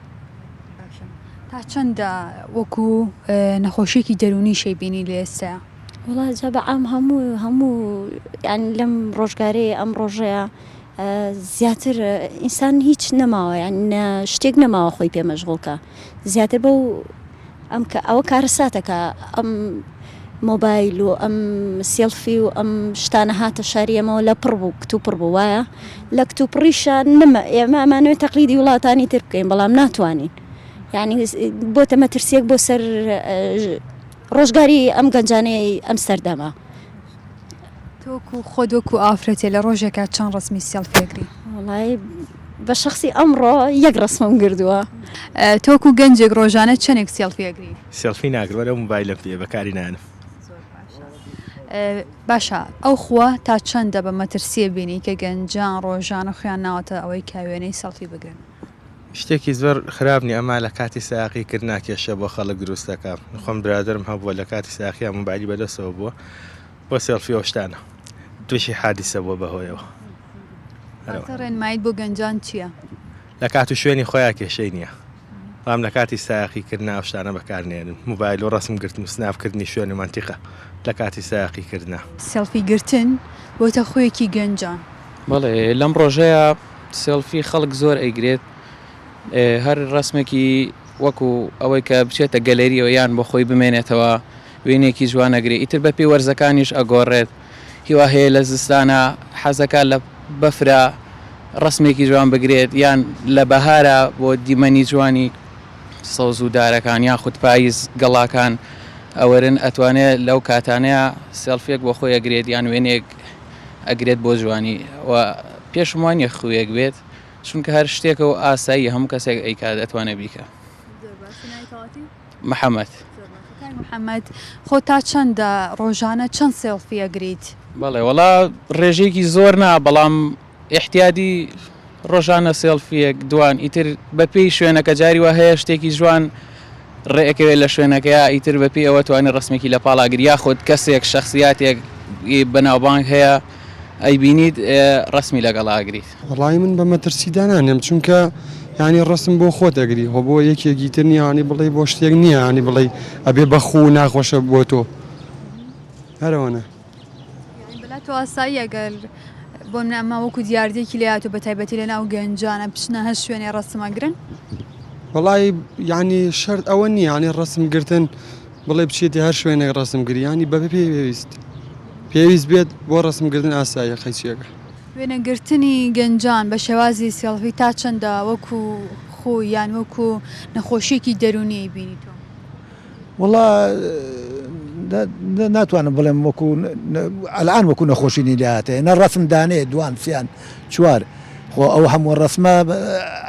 تا چەندە وەکو نەخۆشیەکی دەروونی شەی بینی لە ئێستایا؟ وەڵا جا بە عام هەموو هەموو یان لەم ڕۆژگارەی ئەم ڕۆژەیە زیاتر ئینسان هیچ نەماوە یان شتێک نەماوە خۆی پێ مەشغوڵکە زیاتر بەو ئەم کە ئەوە کارەساتەکە ئەم مۆبایل و ئەم سێڵفی و ئەم شتانە هاتە شاری ئێمەوە لە پڕ بوو کتوپڕ بوو وایە لە کتوپڕیشا نمە ئێمە ئەمانەوێت تەقلیدی وڵاتانی تر بکەین بەڵام ناتوانین یعنی بۆتە مەترسیەک بۆ سەر ڕۆژگاری ئەم گەنجانەی ئەم سەردەمە. تۆ وەکو خۆت وەکو ئافرەتێ لە ڕۆژێکا چەند ڕەسمی سێڵفی ئەگری؟ وەڵای بە شەخسی ئەمڕۆ یەک ڕەسمم گردووە. تۆ وەکو گەنجێک ڕۆژانە چەنێک سێڵفی ئەگری؟ سێڵفی ناگرم وەرە موبایلم پێیە بەکاری نایەنم. زۆر باشە باشە ئەو خووە تا چەندە بە مەترسیە بینی کە گەنجان ڕۆژانە خویان ناوەتە ئەوەی کە وێنەی سێڵفی بگرن؟ شتێکی زۆر خراپ نیە ئەما لە کاتی سایەقی کردنا کێشە بۆ خەڵک دروست دەکا خۆم برادەرم هەبووە لە کاتی سایەقیا مۆبایلی بەدەستەوە بووە بۆ سێڵفی ئەو شتانە تووشی حادیسە بووە بەهۆیەوە واتە ڕێنماییت بۆ گەنجان چییە؟ لە کات و شوێنی خۆیان کێشەی نییە بەڵام لە کاتی سایەقی کردنا ئەو شتانە بەکارنێنن مۆبایل و ڕەسم گرتن و سناپ کردنی شوێن و مەنتیقە لە کاتی سایەقی کردنا. سێڵفی گرتن بۆتە خوویەکی گەنجان. بەڵێ لەم ڕۆژەیا سێڵفی خەڵک زۆر ئەیگرێت هەر ڕەسمێکی وەکو ئەوەی کە بچێتە گەلەریەوە یان بۆ خۆی بمێنێتەوە وێنەیەکی جوان ئەگرێ ئیتر بەپێی وەرزەکانیش ئەگۆڕێت هیوا هەیە لە زستانە حەزەکە لە بەفرا ڕەسمێکی جوان بگرێت یان لە بەهارا بۆ دیمەنی جوانی سەوز و دارەکان یاخود پایز گەڵاکان ئەوەرن ئەتوانێ لەو کاتانەیە سێڵفیەک بۆ خۆی ئەگرێت یان وێنەیەک ئەگرێت بۆ جوانی و پێشم وانیە خوویەک بێت چونکە هەر شتێکە و ئاساییە هەموو کەسێک ئەیکات ئەتوانێت بیکا. زۆر باشە. محەمەد. کاک محەمەد خۆ تا چەندە ڕۆژانە چەند سێڵفی ئەگریت؟ بەڵێ وەڵا ڕێژەیەکی زۆر نا بەڵام ئیحتیادی ڕۆژانە سێڵفیەک دوان ئیتر بەپێی شوێنەکە جاری وا هەیە شتێکی جوان ڕێ ئەکەوێت لە شوێنەکەیا ئیتر بەپێی ئەوە توانی ڕەسمێکی لە پاڵا گری یاخود کەسێک شەخسیاتێک بەناوبانگ هەیە ئەیبینیت ڕەسمی لەگەڵا ئەگریت. وەڵایی من بە مەترسی دانانێم چونکە یانی ڕەسم بۆ خۆت ئەگری خۆ بۆ یەکێکی تر نییە یانی بڵێی بۆ شتێک نییە یانی بڵێی ئەبێ بە خوو ناخۆشە بۆ تۆ هەر ئەوەنە. یانی بەلا تۆ ئاساییە گەر بۆ منە ئەمە وەکو دیاردەیەکی لێ هاتووە بە تایبەتی لە ناو گەنجانە بچنە هەر شوێنێ ڕەسم ئەگرن؟ وەڵایی یانی شەرت ئەوە نییە یانی ڕەسم گرتن بڵێ بچێتە هەر شوێنێک ڕەسم گری یانی بە پێویست پێویست بێت بۆ ڕەسم گرتن ئاساییە قەیچیەکە. وێنەگرتنی گەنجان بە شێوازی سێڵفی تا چەندە وەکو خوو یان وەکو نەخۆشیەکی دەروونی ئەیبینی تۆ؟ وەڵا ناتوانم بڵێم وەکو ئەلئان وەکو نەخۆشینی لێهاتەیە نە ڕەسم دانێ دوان سیان چوار خۆ ئەو هەموو ڕەسمە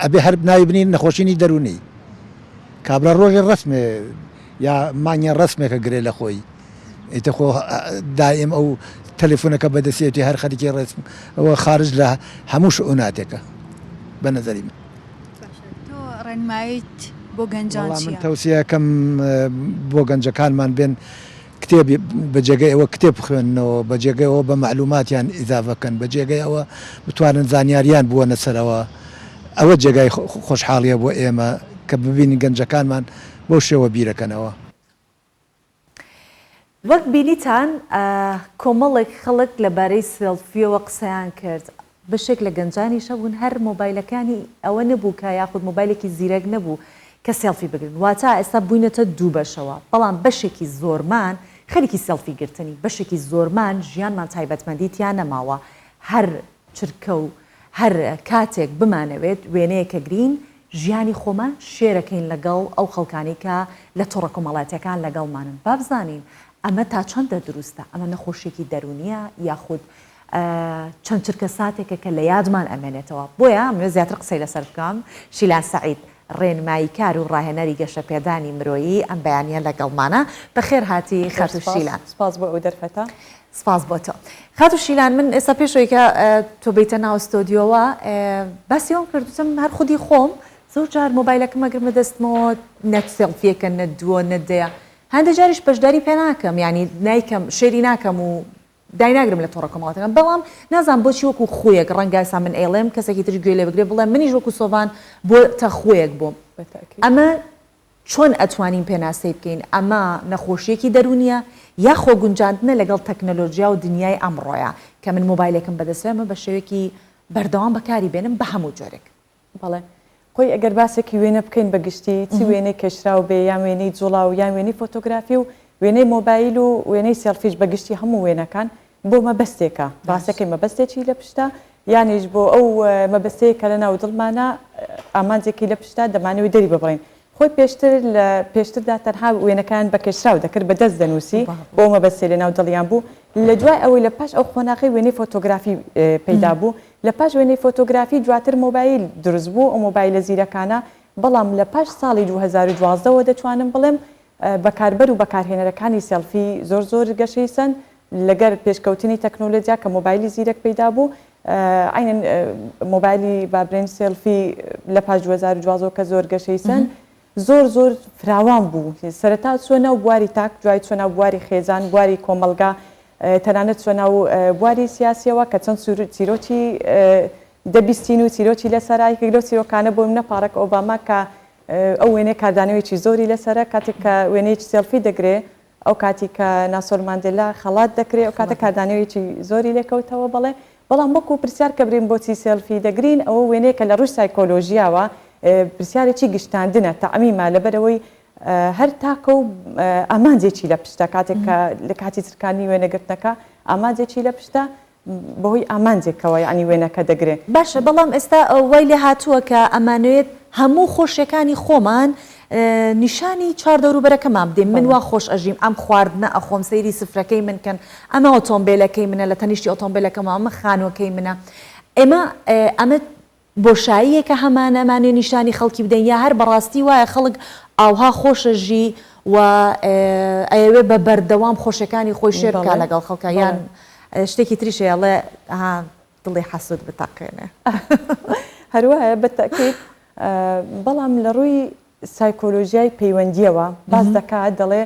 ئەبێ هەر ناوی بنین نەخۆشینی دەروونی کابرا ڕۆژێ ڕەسمێ یا مانگێ ڕەسمێکە گرێ لە خۆی ئیتر خۆ دائیم ئەو تەلەفۆنەکە بەدەستێتی هەر خەریکی ڕێسم ئەوە خارج لە هەموو شئوناتێکە بە نەزەری من. باشە تۆ ڕێنماییت بۆ گەنجان وەڵا من چییە؟ تەوسیەکەم بۆ گەنجەکانمان بێن کتێب بە جێگەی ئەوە کتێب بخوێننەوە بە جێگەی ئەوە بە مەعلوماتیان ئیزافە کەن بە جێگەی ئەوە بتوانن زانیاریان بوەنە سەرەوە ئەوە جێگای خۆشحاڵیە بۆ ئێمە کە ببینین گەنجەکانمان بەو شێوە بیرەکەنەوە. وەک بینیتان کۆمەڵێک خەڵک لەبارەی سێڵفییەوە قسەیان کرد، بەشێک لە گەنجانیش هەبوون هەر مۆبایلەکانی ئەوە نەبوو کە یاخود مۆبایلێکی زیرەک نەبوو کە سێڵفی بگرن، واتە ئێستا بووینەتە دوو بەشەوە، بەڵام بەشێکی زۆرمان خەریکی سێڵفی گرتنی، بەشێکی زۆرمان ژیانمان تایبەتمەندی تیا نەماوە، هەر چرکە و هەر کاتێک بمانەوێت وێنەیەک ئەگرین ژیانی خۆمان شێرەکەین لەگەڵ ئەو خەڵکانەی کە لە تۆڕە کۆمەڵاتیەکان لەگەڵمانن با بزانین ئەمە تا چەندە دروستە ئەمە نەخۆشیەکی دەرونیە یاخود چەند چرکە ساتێکە کە لە یادمان ئەمێنێتەوە بۆیە ئەمەوێت زیاتر قسەی لەسەر بکەم شیلان سەعید ڕێنماییکار و ڕاهێنەری گەشەپێدانی مرۆیی ئەم بەیانیە لەگەڵمانە بەخێر هاتی خاتوو شیلان. سپاس بۆ ئەو دەرفەتە. سپاس بۆ تۆ. خاتوو شیلان من ئێستا پێش ئەوەی کە تۆ بێیتە ناو ستۆدیۆوە باسی ئەوەم کرد وتم هەر خودی خۆم زۆر جار مۆبایلەکەم ئەگرمە دەستمەوە نە سێڵفیەکە نە دووە نە دەیە هەندێک جاریش بەشداری پێ ناکەم یانی نایکەم شێری ناکەم و دایناگرم لە تۆڕە کۆمەڵاتەکان بەڵام نازانم بۆچی وەکو خویەک ڕەنگە ئێستا من ئەیڵێم کەسێکی تریش گوێ لێ بگرێ بڵێ منیش وەکو سۆڤان بۆتە خویەک بۆم ئەمە چۆن ئەتوانین پێناسەی بکەین ئەمە نەخۆشیەکی دەروونیە یا خۆگونجاندنە لەگەڵ تەکنەلۆجیا و دنیای ئەمڕۆیە کە من مۆبایلێکم بەدەستەوە ئەمە بە شێوەیەکی بەردەوام بەکاری بێنم بە هەموو جۆرێک. بەڵێ خۆی ئەگەر باسێکی وێنە بکەین بە گشتی چ وێنەی کێشراو بێ یان وێنەی جوڵاو یان وێنەی فۆتۆگرافی و وێنەی مۆبایل و وێنەی سێڵفیش بە گشتی هەموو وێنەکان بۆ مەبەستێکە ڕاستەکەی مەبەستێکی لە پشتە یانیش بۆ ئەو مەبەستەیە کە لە ناو دڵمانە ئامانجێکی لە پشتە دەمانەوێت دەری ببڕین خۆی پێشتر لە پێشتردا تەنها وێنەکان بە کێشراو دەکرد بە دەست دەنووسی بۆ ئەو مەبەستەی لە ناو دڵیان بوو لە دوای ئەوەی لە پاش ئەو قۆناغەی وێنەی فۆتۆگرافی پەیدا بوو لە پاش وێنەی فۆتۆگرافی دواتر مۆبایل دروست بوو ئەو مۆبایلە زیرەکانە بەڵام لە پاش ساڵی 2012 وە دەتوانم بڵێم بەکاربەر و بەکارهێنەرەکانی سێڵفی زۆر زۆر گەشەی سەند لەگەر پێشکەوتنی تەکنۆلۆجیا کە مۆبایلی زیرەک پەیدا بوو عەینەن مۆبایلی با برێن سێڵفی لە پاش 2012 کە زۆر گەشەی سەند زۆر زۆر فراوان بوو سەرەتا چوە ناو بواری تاک دوای چوە ناو بواری خێزان بواری کۆمەڵگا تەنانەت چوە ناو بواری سیاسیەوە کە چەند چیرۆکی دەبیستین و چیرۆکی لەسەرە یەکێک لەو چیرۆکانە بۆ منە پاڕک ئۆباما کە ئەو وێنەیە کاردانەوەیەکی زۆری لەسەرە کاتێک کە وێنەیەکی سێڵفی دەگرێ ئەو کاتی کە ناسۆر ماندێلا خەڵات دەکرێ ئەو کاتە کاردانەوەیەکی زۆری لێکەوتەوە بەڵێ بەڵام وەکو پرسیار کە برێن بۆچی سێڵفی دەگرین ئەوە وێنەیەکە لە ڕووی سایکۆلۆژیاوە پرسیارێکی گشتاندنە تەعمیمە لەبەرئەوەی هەر تاکە و ئامانجێکی لە پشتە کاتێک کە لە کاتی چرکاندنی وێنەگرتنەکە ئامانجێکی لە پشتە بەهۆی ئامانجێکەوە یەعنی وێنەکە دەگرێ. باشە بەڵام ئێستا وای لێ هاتووە کە ئەمانەوێت هەموو خۆشیەکانی خۆمان نیشانی چواردەوروبەرەکەمان بدەین من وا خۆش ئەژیم ئەم خواردنە ئەخۆم سەیری سفرەکەی من کەن ئەمە ئۆتۆمبێلەکەی منە لە تەنیشتی ئۆتۆمبێلەکەمەوە ئەمە خانووەکەی منە ئێمە ئەمە. بۆشاییەکە هەمانە ئەمانەوێ نیشانی خەڵکی بدەین یا هەر بەڕاستی وایە خەڵک ئاوها خۆشە ژی و ئەیەوێ بە بەردەوام خۆشیەکانی خۆی شێر بکا لەگەڵ خەڵکا یان شتێکی تریش هەیە ئەڵێ ها دڵی حەسوود بتەقێنێ. هەروایە بە تەئکید بەڵام لە ڕووی سایکۆلۆژیای پەیوەندییەوە باس دەکات دەڵێ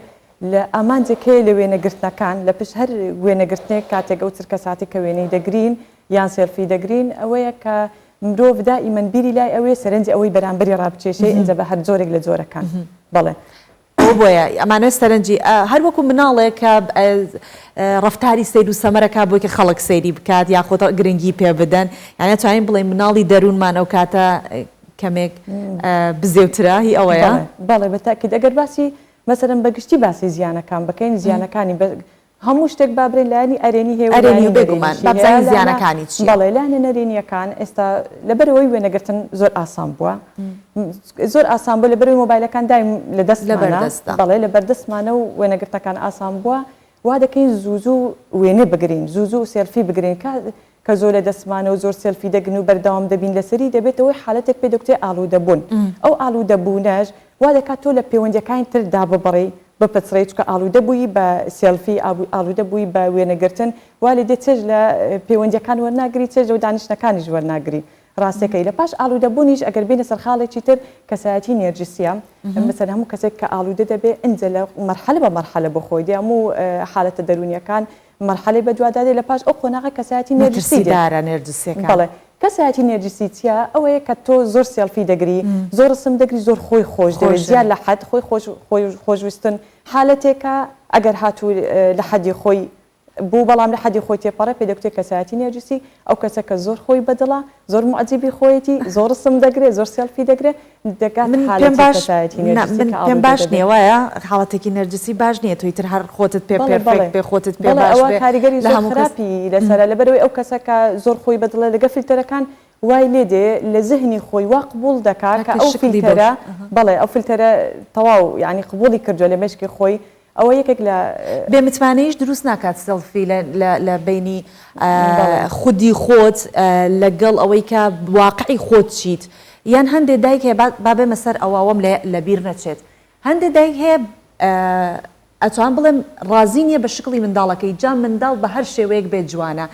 لە ئامانجێک هەیە لە وێنەگرتنەکان لە پشت هەر وێنەگرتنێک کاتێک ئەو چرکەساتەی کە وێنەی دەگرین یان سێلفی دەگرین ئەوەیە کە مرۆڤ دائیمەن بیری لای ئەوەیە سەرنجی ئەوەی بەرامبەری ڕابکێشێ ئینجا بە هەر جۆرێک لە جۆرەکان بەڵێ. ئەوە بۆیە ئەمانەوێت سەرنجی هەر وەکو مناڵێک کە ڕەفتاری سەیر و سەمەرە کا بۆی کە خەڵک سەیری بکات یاخود گرنگی پێ بدەن یانی ئەتوانین بڵێین مناڵی دەروونمان ئەو کاتە کەمێک بزێوترە هی ئەوەیە؟ بەڵێ بە تاکید ئەگەر باسی مەسەلەن بە گشتی باسی زیانەکان بکەین زیانەکانی هەموو شتێک با برێن لایەنی ئەرێنی هەیە و ئەرێنی و بێگومان با بزانین زیانەکانی چییە. بەڵێ لایەنە نەرێنییەکان ئێستا لەبەرئەوەی وێنەگرتن زۆر ئاسان بووە زۆر ئاسان بووە لەبەرئەوەی مۆبایلەکان دایم لە دەستمانە بەڵێ لە بەردەستمانە و وێنەگرتنەکان ئاسان بووە وا دەکەین زوو زوو وێنە بگرین زوو زوو سێلفی بگرین کە زۆر لە دەستمانە و زۆر سێلفی دەگرن و بەردەوام دەبین لەسەری دەبێتە هۆی حالەتێک پێ دەگوترێ ئالوودەبوون ئەو ئالوودەبوونەش وا دەکات تۆ لە پەیوەندیەکانی تر داببڕی بپچڕێی چونکە ئالوودە بووی بە سێلفی ئالوودە بووی بە وێنەگرتن وا لێ دێت چێژ لە پەیوەندیەکان وەرناگری چێژ لەو دانیشتنەکانیش وەرناگری ڕاستەکەی لە پاش ئالوودەبوونیش ئەگەر بێینە سەر خاڵێکی تر کەسایەتی نێرجسیە مەسەلەن هەموو کەسێک کە ئالوودە دەبێ ئینجا لە مەرحەلە بە مەرحەلە بۆ خۆی دێ هەموو حالەتە دەروونیەکان مەرحەلەی بەدوادا دێ لە پاش ئەو قۆناغە کەسایەتی نێرجسی دێ. مەترسیدارە نێرجسیەکان. بەڵێ. کەسایەتی نێرجسی چیە؟ ئەوەیە کە تۆ زۆر سێڵفی دەگری، زۆر ڕسم دەگری، زۆر خۆی خۆش دەوێ زیاد لە حەد، خۆی خۆش خۆی خۆشویستن حالەتێکە ئەگەر هاتوو لە حەدی خۆی بوو بەڵام لە حەدی خۆی تێپەڕێ پێی دەگوترێ کەسایەتی نێرجسی، ئەو کەسە کە زۆر خۆی بەدڵە، زۆر موعجیبی خۆیەتی، زۆر ڕسم دەگرێ، زۆر سێڵفی دەگرێ، دەگاتە من پێم حالەتی باش کەسایەتی نا نێرجسی من کە پێم ئاڵوودە باش دەبێ. نییە وایە حاڵەتێکی نەرجسی باش نییە تۆ ئیتر هەر خۆتت پێ بەڵێ پێرفێکت بەڵێ بێ خۆتت پێ بەڵێ باش ئەوە بێ کاریگەری لە زۆر هەموو کەس خراپی لەسەرە لەبەرئەوەی ئەو کەسە کە زۆر خۆی بەدڵە لەگە فلتەرەکان وای لێ دێ لە زهنی خۆی وا قبوڵ دەکا کە کە ئەو شکلی بەو فلتەرە ش ئەها. بەڵێ ئەو فلتەرە تەواو یانی قبوڵی کردووە لە مێشکی خۆی ئەوە یەکێک لە. بێ متمانەییش دروست ناکات سێڵفی لە لە لە بەینی خودی خۆت لەگەڵ ئەوەی کە واقعی خۆت چیت یان هەندێ دایک هەیە با بێمە سەر ئەوە ئەوەم لە لە بیر نەچێت هەندێ دایک هەیە ئەتوان بڵێم ڕازی نییە بە شکڵی منداڵەکەی جا منداڵ بە هەر شێوەیەک بێت جوانە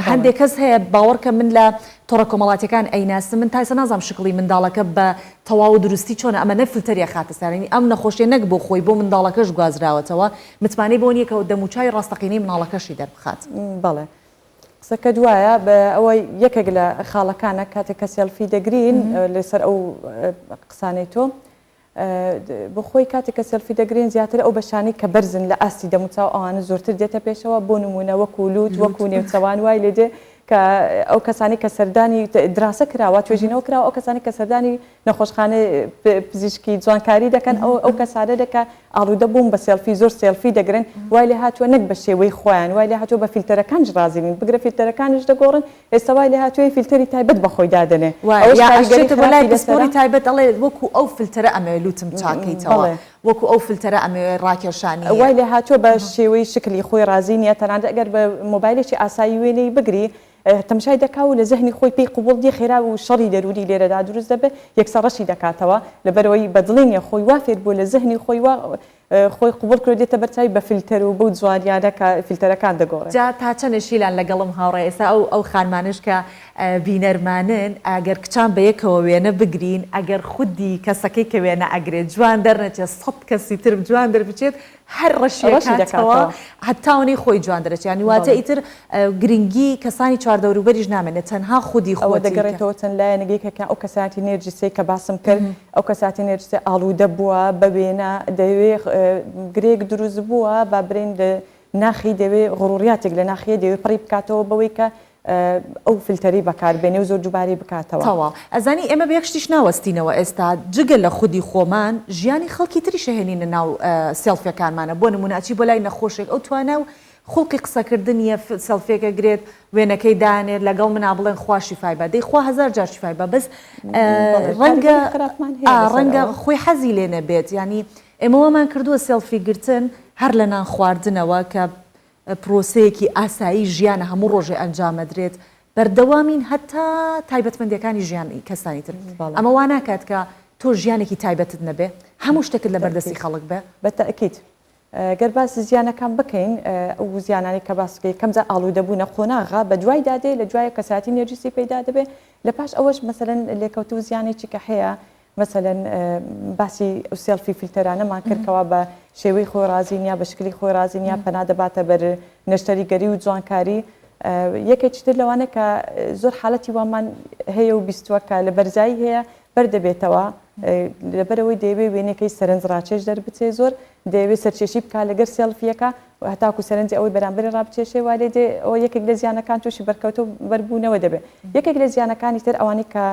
هەندێک کەس هەیە باوەڕکە من لە تۆڕە کۆمەڵاتیەکان ئەیناسم من تا ئێستا نازانم شکڵی منداڵەکە بە تەواو و دروستی چۆنە ئەمە نە فلتەری ئەخاتە سەر یانی ئەم نەخۆشیە نەک بۆ خۆی بۆ منداڵەکەش گوازراوەتەوە متمانەی بۆ نیە کە دەموچاوی ڕاستەقینەی منداڵەکەشی دەربخات. بەڵێ قسەکەت وایە بە ئەوە یەکێک لە خاڵەکانە کاتێک کە سێڵفی دەگرین لەسەر ئەو قسانەی تۆ بۆ خۆی کاتێک کە سێلفی دەگرین زیاتر ئەو بەشانەی کە بەرزن لە ئاستی دەموچاو ئەوانە زۆرتر دێتە پێشەوە بۆ نموونە وەکو لوت وەکو نێوچەوان وای لێ دێ کە ئەو کەسانی کە سەردانی دراسە کراوە توێژینەوە کراوە ئەو کەسانی کە سەردانی نەخۆشخانەی پزیشکی جوانکاری دەکەن ئەو ئەو کەسانە کە ئاڵوودە بوون بە سێلفی زۆر سێلفی دەگرن وای لێ هاتووە نەک بە شێوەی خۆیان وای لێ هاتووە بە فیلتەرەکانیش ڕازی نین بگرە فیلتەرەکانیش دەگۆڕن ئێستا وای لێهاتووە فلتەری تایبەت بە خۆی دادەنێ وایە ئەوەش یا کاریگەری ئەچێتە بۆ لای خراپی لەسەرە. پسپۆڕی تایبەت ئەڵێ وەکو ئەو فلتەرە ئەمەوێ لوتم چاکەیتەوە بەڵێ. وەکو ئەو فلتەرە ئەمەوێ ڕاکێشانی. وای لێهاتووە بە شێوەی شکلی خۆی ڕازی نیە تەنانەت ئەگەر بە مۆبایلێکی ئاسایی وێنەی بگری تەمشای دەکا و لە زهنی خۆی پێی قبوڵ نیە خێرا و شەڕی دەروونی لێرەدا دروست دەبێ یەکسەر ڕەشی دەکاتەوە لەبەرئەوەی بەدڵی نیە خۆی وا فێر بووە لە زهنی خۆی وا خۆی قبوڵ کردوە دێتە بەر چاوی بە فلتەر و بەو جوانیانە کە فلتەرەکان دەگۆڕێ. جا تا چەنێ شیلان لەگەڵم هاوڕێ ئێستا ئەو ئەو خانمانەش کە بینەرمانن ئەگەر کچان بەیەکەوە وێنە بگرین ئەگەر خودی کەسەکەی کە وێنە ئەگرێت جوان دەرنەچێت سەت کەسی تر جوان دەربچێت هەر ڕەشی ڕەشی ئەکاتەوە دەکاتەوە. هەتاونەی خۆی جوان دەرەچێت یانی واتە بەڵێ. ئیتر گرنگی کەسانی چواردەوروبەریش نامێنێت تەنها خودی ئەوە خۆتی کە. دەگەڕێتەوە چەند لایەنێک یەکێکیان ئەو کەسایەتی نێرجسیەی کە باسم کرد ئەو کەساتی نێرجسیە ئاڵوودە بووە بە وێنە دەیەوێ گرێک دروست بووە با برێین لە ناخی دەوێ غڕوڕیاتێک لە ناخیە دەیەوێ پڕی بکاتەوە بەوەی کە ئەو فلتەری بەکار بێنێ و زۆر دووبارەی بکاتەوە. تەواو. ئەزانی ئێمە بە یەک شتیش ناوەستینەوە ئێستا جگە لە خودی خۆمان ژیانی خەڵکی تریش ئەهێنینە ناو سێڵفیەکانمانە بۆ نمونە ئەچی بۆ لای نەخۆشێک ئەو توانا و خوڵقی قسەکردن نیە سێڵفیەک ئەگرێت وێنەکەی دانێت لەگەڵ منا بڵێن خوا شیفای با دەی خوا هەزار جار شیفای با بەس ڕەنگە ڕەنگە خۆی حەزی لێ نەبێت یانی ئێمە وامان کردووە سێڵفی گرتن هەر لە نان خواردنەوە کە پرۆسەیەکی ئاسایی ژیانە هەموو ڕۆژێ ئەنجامەدرێت. بەردەوامین هەتا تایبەتمەندیەکانی ژیانی کەسانی تر ئەمە وا ناکات کە تۆ ژیانێکی تایبەتت نەبێ هەموو شتێکت لەبەر دەستی خەڵک بێ؟ بە تەئکید گەر باسی زیانەکان بکەین ئەو زیانانەی کە باس بکەی یەکەم جار ئاڵوودەبوونە قۆناغە بە دوایدا دێ لە دوایە کەسایەتی نێرجسی پەیدا دەبێ لە پاش ئەوەش مەسەلەن لێکەوتە و زیانێکی کە هەیە مەسەلەن باسی ئەو سێڵفی فلتەرانەمان کرد کەوا بە شێوەی خۆی ڕازی نیە بە شکلی خۆی ڕازی نیە پەنا دەباتە بەر نەشتەریگەری و جوانکاری یەکێکی تر لەوانە کە زۆر حالەتی وامان هەیە و بیستووە کە لە بەرزایی هەیە بەردەبێتەوە لەبەرەوەی دەیەوێ وێنەکەی سەرنج ڕاکێش دەربچێ زۆر دەیەوێ سەرکێشی بکا لەگەر سێڵفیەکە هەتاکو سەرنجی ئەوەی بەرامبەری ڕابکێشێ وا لێ دێ ئەوە یەکێک لە زیانەکان تووشی بەرکەوتە و بەربوونەوە دەبێ یەکێک لە زیانەکانی تر ئەوانەی کە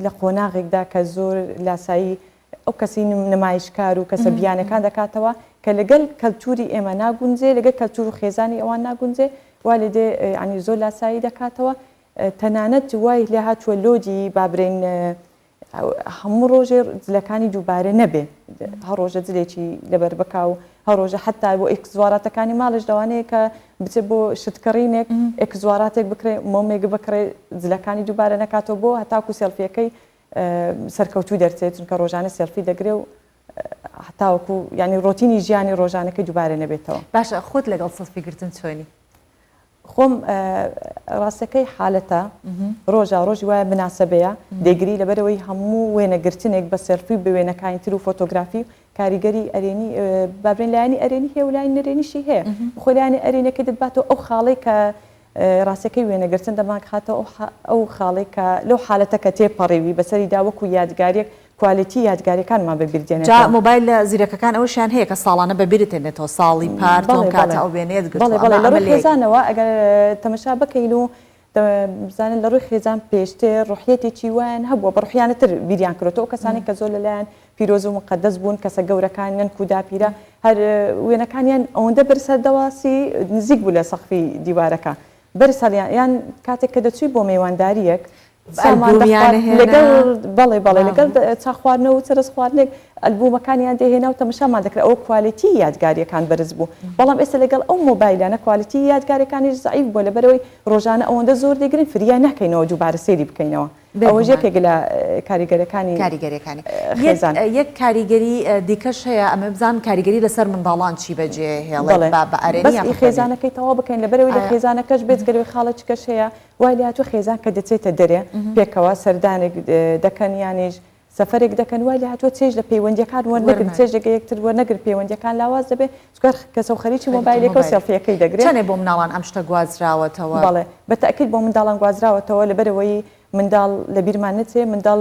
لە قۆناغێکدا کە زۆر لاسایی ئەو کەسی نمایشکار و کەسە بیانەکان دەکاتەوە کە لەگەل کەلتوری ئێمە ناگونجێ لەگەل کەلتور و خێزانی ئەوان ناگونجێ وا لێ دێ ینی زۆر لاسایی دەکاتەوە تەنانەت وای لێ هاتووە لۆدی با برێین هەموو ڕۆژێ جلەکانی دووبارە نەبێ هەر ڕۆژە جلێکی لەبەر بکا و هەر ڕۆژە حتا بۆ ئێکسواراتەکانی ماڵش لەوانەیە کە بچێت بۆ شتکڕینێک ئێکسواراتێک بکرێ مۆمێک بکڕێ جلەکانی دووبارە نەکاتەوە بۆ هەتاکو سێڵفیەکەی سەرکەوتوو دەرچێت چونکە ڕۆژانە سێڵفی دەگرێ و هەتاوەکو یعنی ڕۆتینی ژیانی ڕۆژانەکەی دووبارە نەبێتەوە. باشە خۆت لەگەڵ سڵفی گرتن چۆنی؟ خۆم ڕاستەکەی حالەتە ڕۆژە ڕۆژی وایە مناسەبەیە دەگری لەبەرەوەی هەموو وێنەگرتنێک بە سێلفی بە وێنەکانی تر و فۆتۆگرافی و کاریگەری ئەرێنی بابرێن لایەنی ئەرێنی هەیە و لایەنی نەرێنیشی هەیە خۆی لایەنی ئەرێنەکەی دەتباتەوە ئەو خاڵەی کە ڕاستەکەی وێنەگرتن دەمانخاتەوە ئەو خاڵەی کە لەو حالەتە کە تێپەڕیوی بەسەریدا وەکو یادگاریەک کوالێتی یادگاریەکانمان بە بیر دێنێتەوە. جا مۆبایلە زیرەکەکان ئەوەشیان هەیە کە ساڵانە بە بیرت دێنێتەوە ساڵی پار تۆ ئەم کاتە ئەو وێنەیەت گرتووە بەڵێ بەڵێ لە ڕووی خێزانەوە ئەگەر تەمەشا بکەین و بزانن لە ڕووی خێزان پێشتر ڕوحیەتێکی وایان هەبووە بە ڕوحیانەتر بیریان کردۆتەوە ئەو کەسانەی کە زۆر لەلایان پیرۆز و موقەدەس بوون کەسە گەورەکان نەنک و داپیرە هەر وێنەکانیان ئەوەندە بەرز هەردەواسی نزیک بوو لە سەقفی دیوارەکە بەرز هەڵیان یان کاتێک کە دەچووی بۆ مێواندارییەک سامان ئەلبوومیان دەخوارد ئەهێنا لەگەڵ بەڵێ بەڵێ لەگەڵ چا خواردنەوە و چەرەس خواردنێک ئەلبوومەکانیان دەهێنا و تەمەشامان دەکرد ئەوە کوالێتی یادگارییەکان بەرز بوو بەڵام ئێستا لەگەڵ ئەو مۆبایلانە کوالێتی یادگارییەکانیش زەعیف بووە لەبەرئەوەی ڕۆژانە ئەوەندە زۆر دەیگرن فریا ناکەینەوە دووبارە سەیری بکەینەوە ئەوەش بێگومان. یەکێک لە کاریگەرەکانی کاریگەریەکانی یەک خێزان. یەک کاریگەری دیکەش هەیە ئەمە بزانم کاریگەری لەسەر منداڵان چی بەجێ هێڵێت بەڵێ با بە ئەرێنی بەس ئی یاخود نەرێنی؟ خێزانەکەی تەواو بکەین لەبەرئەوەی لە خێزانەکەش بێجگە لەوەی خاڵێکیکەش هەیە وای لێهاتووە خێزان کە دەچێتە دەرێ پێکەوە سەردانێک دەکەن یانیش سەفەرێک دەکەن وای لێهاتووە چێژ لە پەیوەندیەکان وەرنەگرن چێژ لە یەکتر وەرنەگرن پەیوەندیەکان لاواز دەبێ چونکە کەسە و خەریکی مۆبایلەکە و سێڵفیەکەی دەگرێ. چەنێ بۆ مناڵان ئەم شتە گوازراوەتەوە؟ بەڵێ بە تەئکید بۆ منداڵان گوازراوەتەوە لەبەرئەوەی منداڵ لەبیرمان نەچێ منداڵ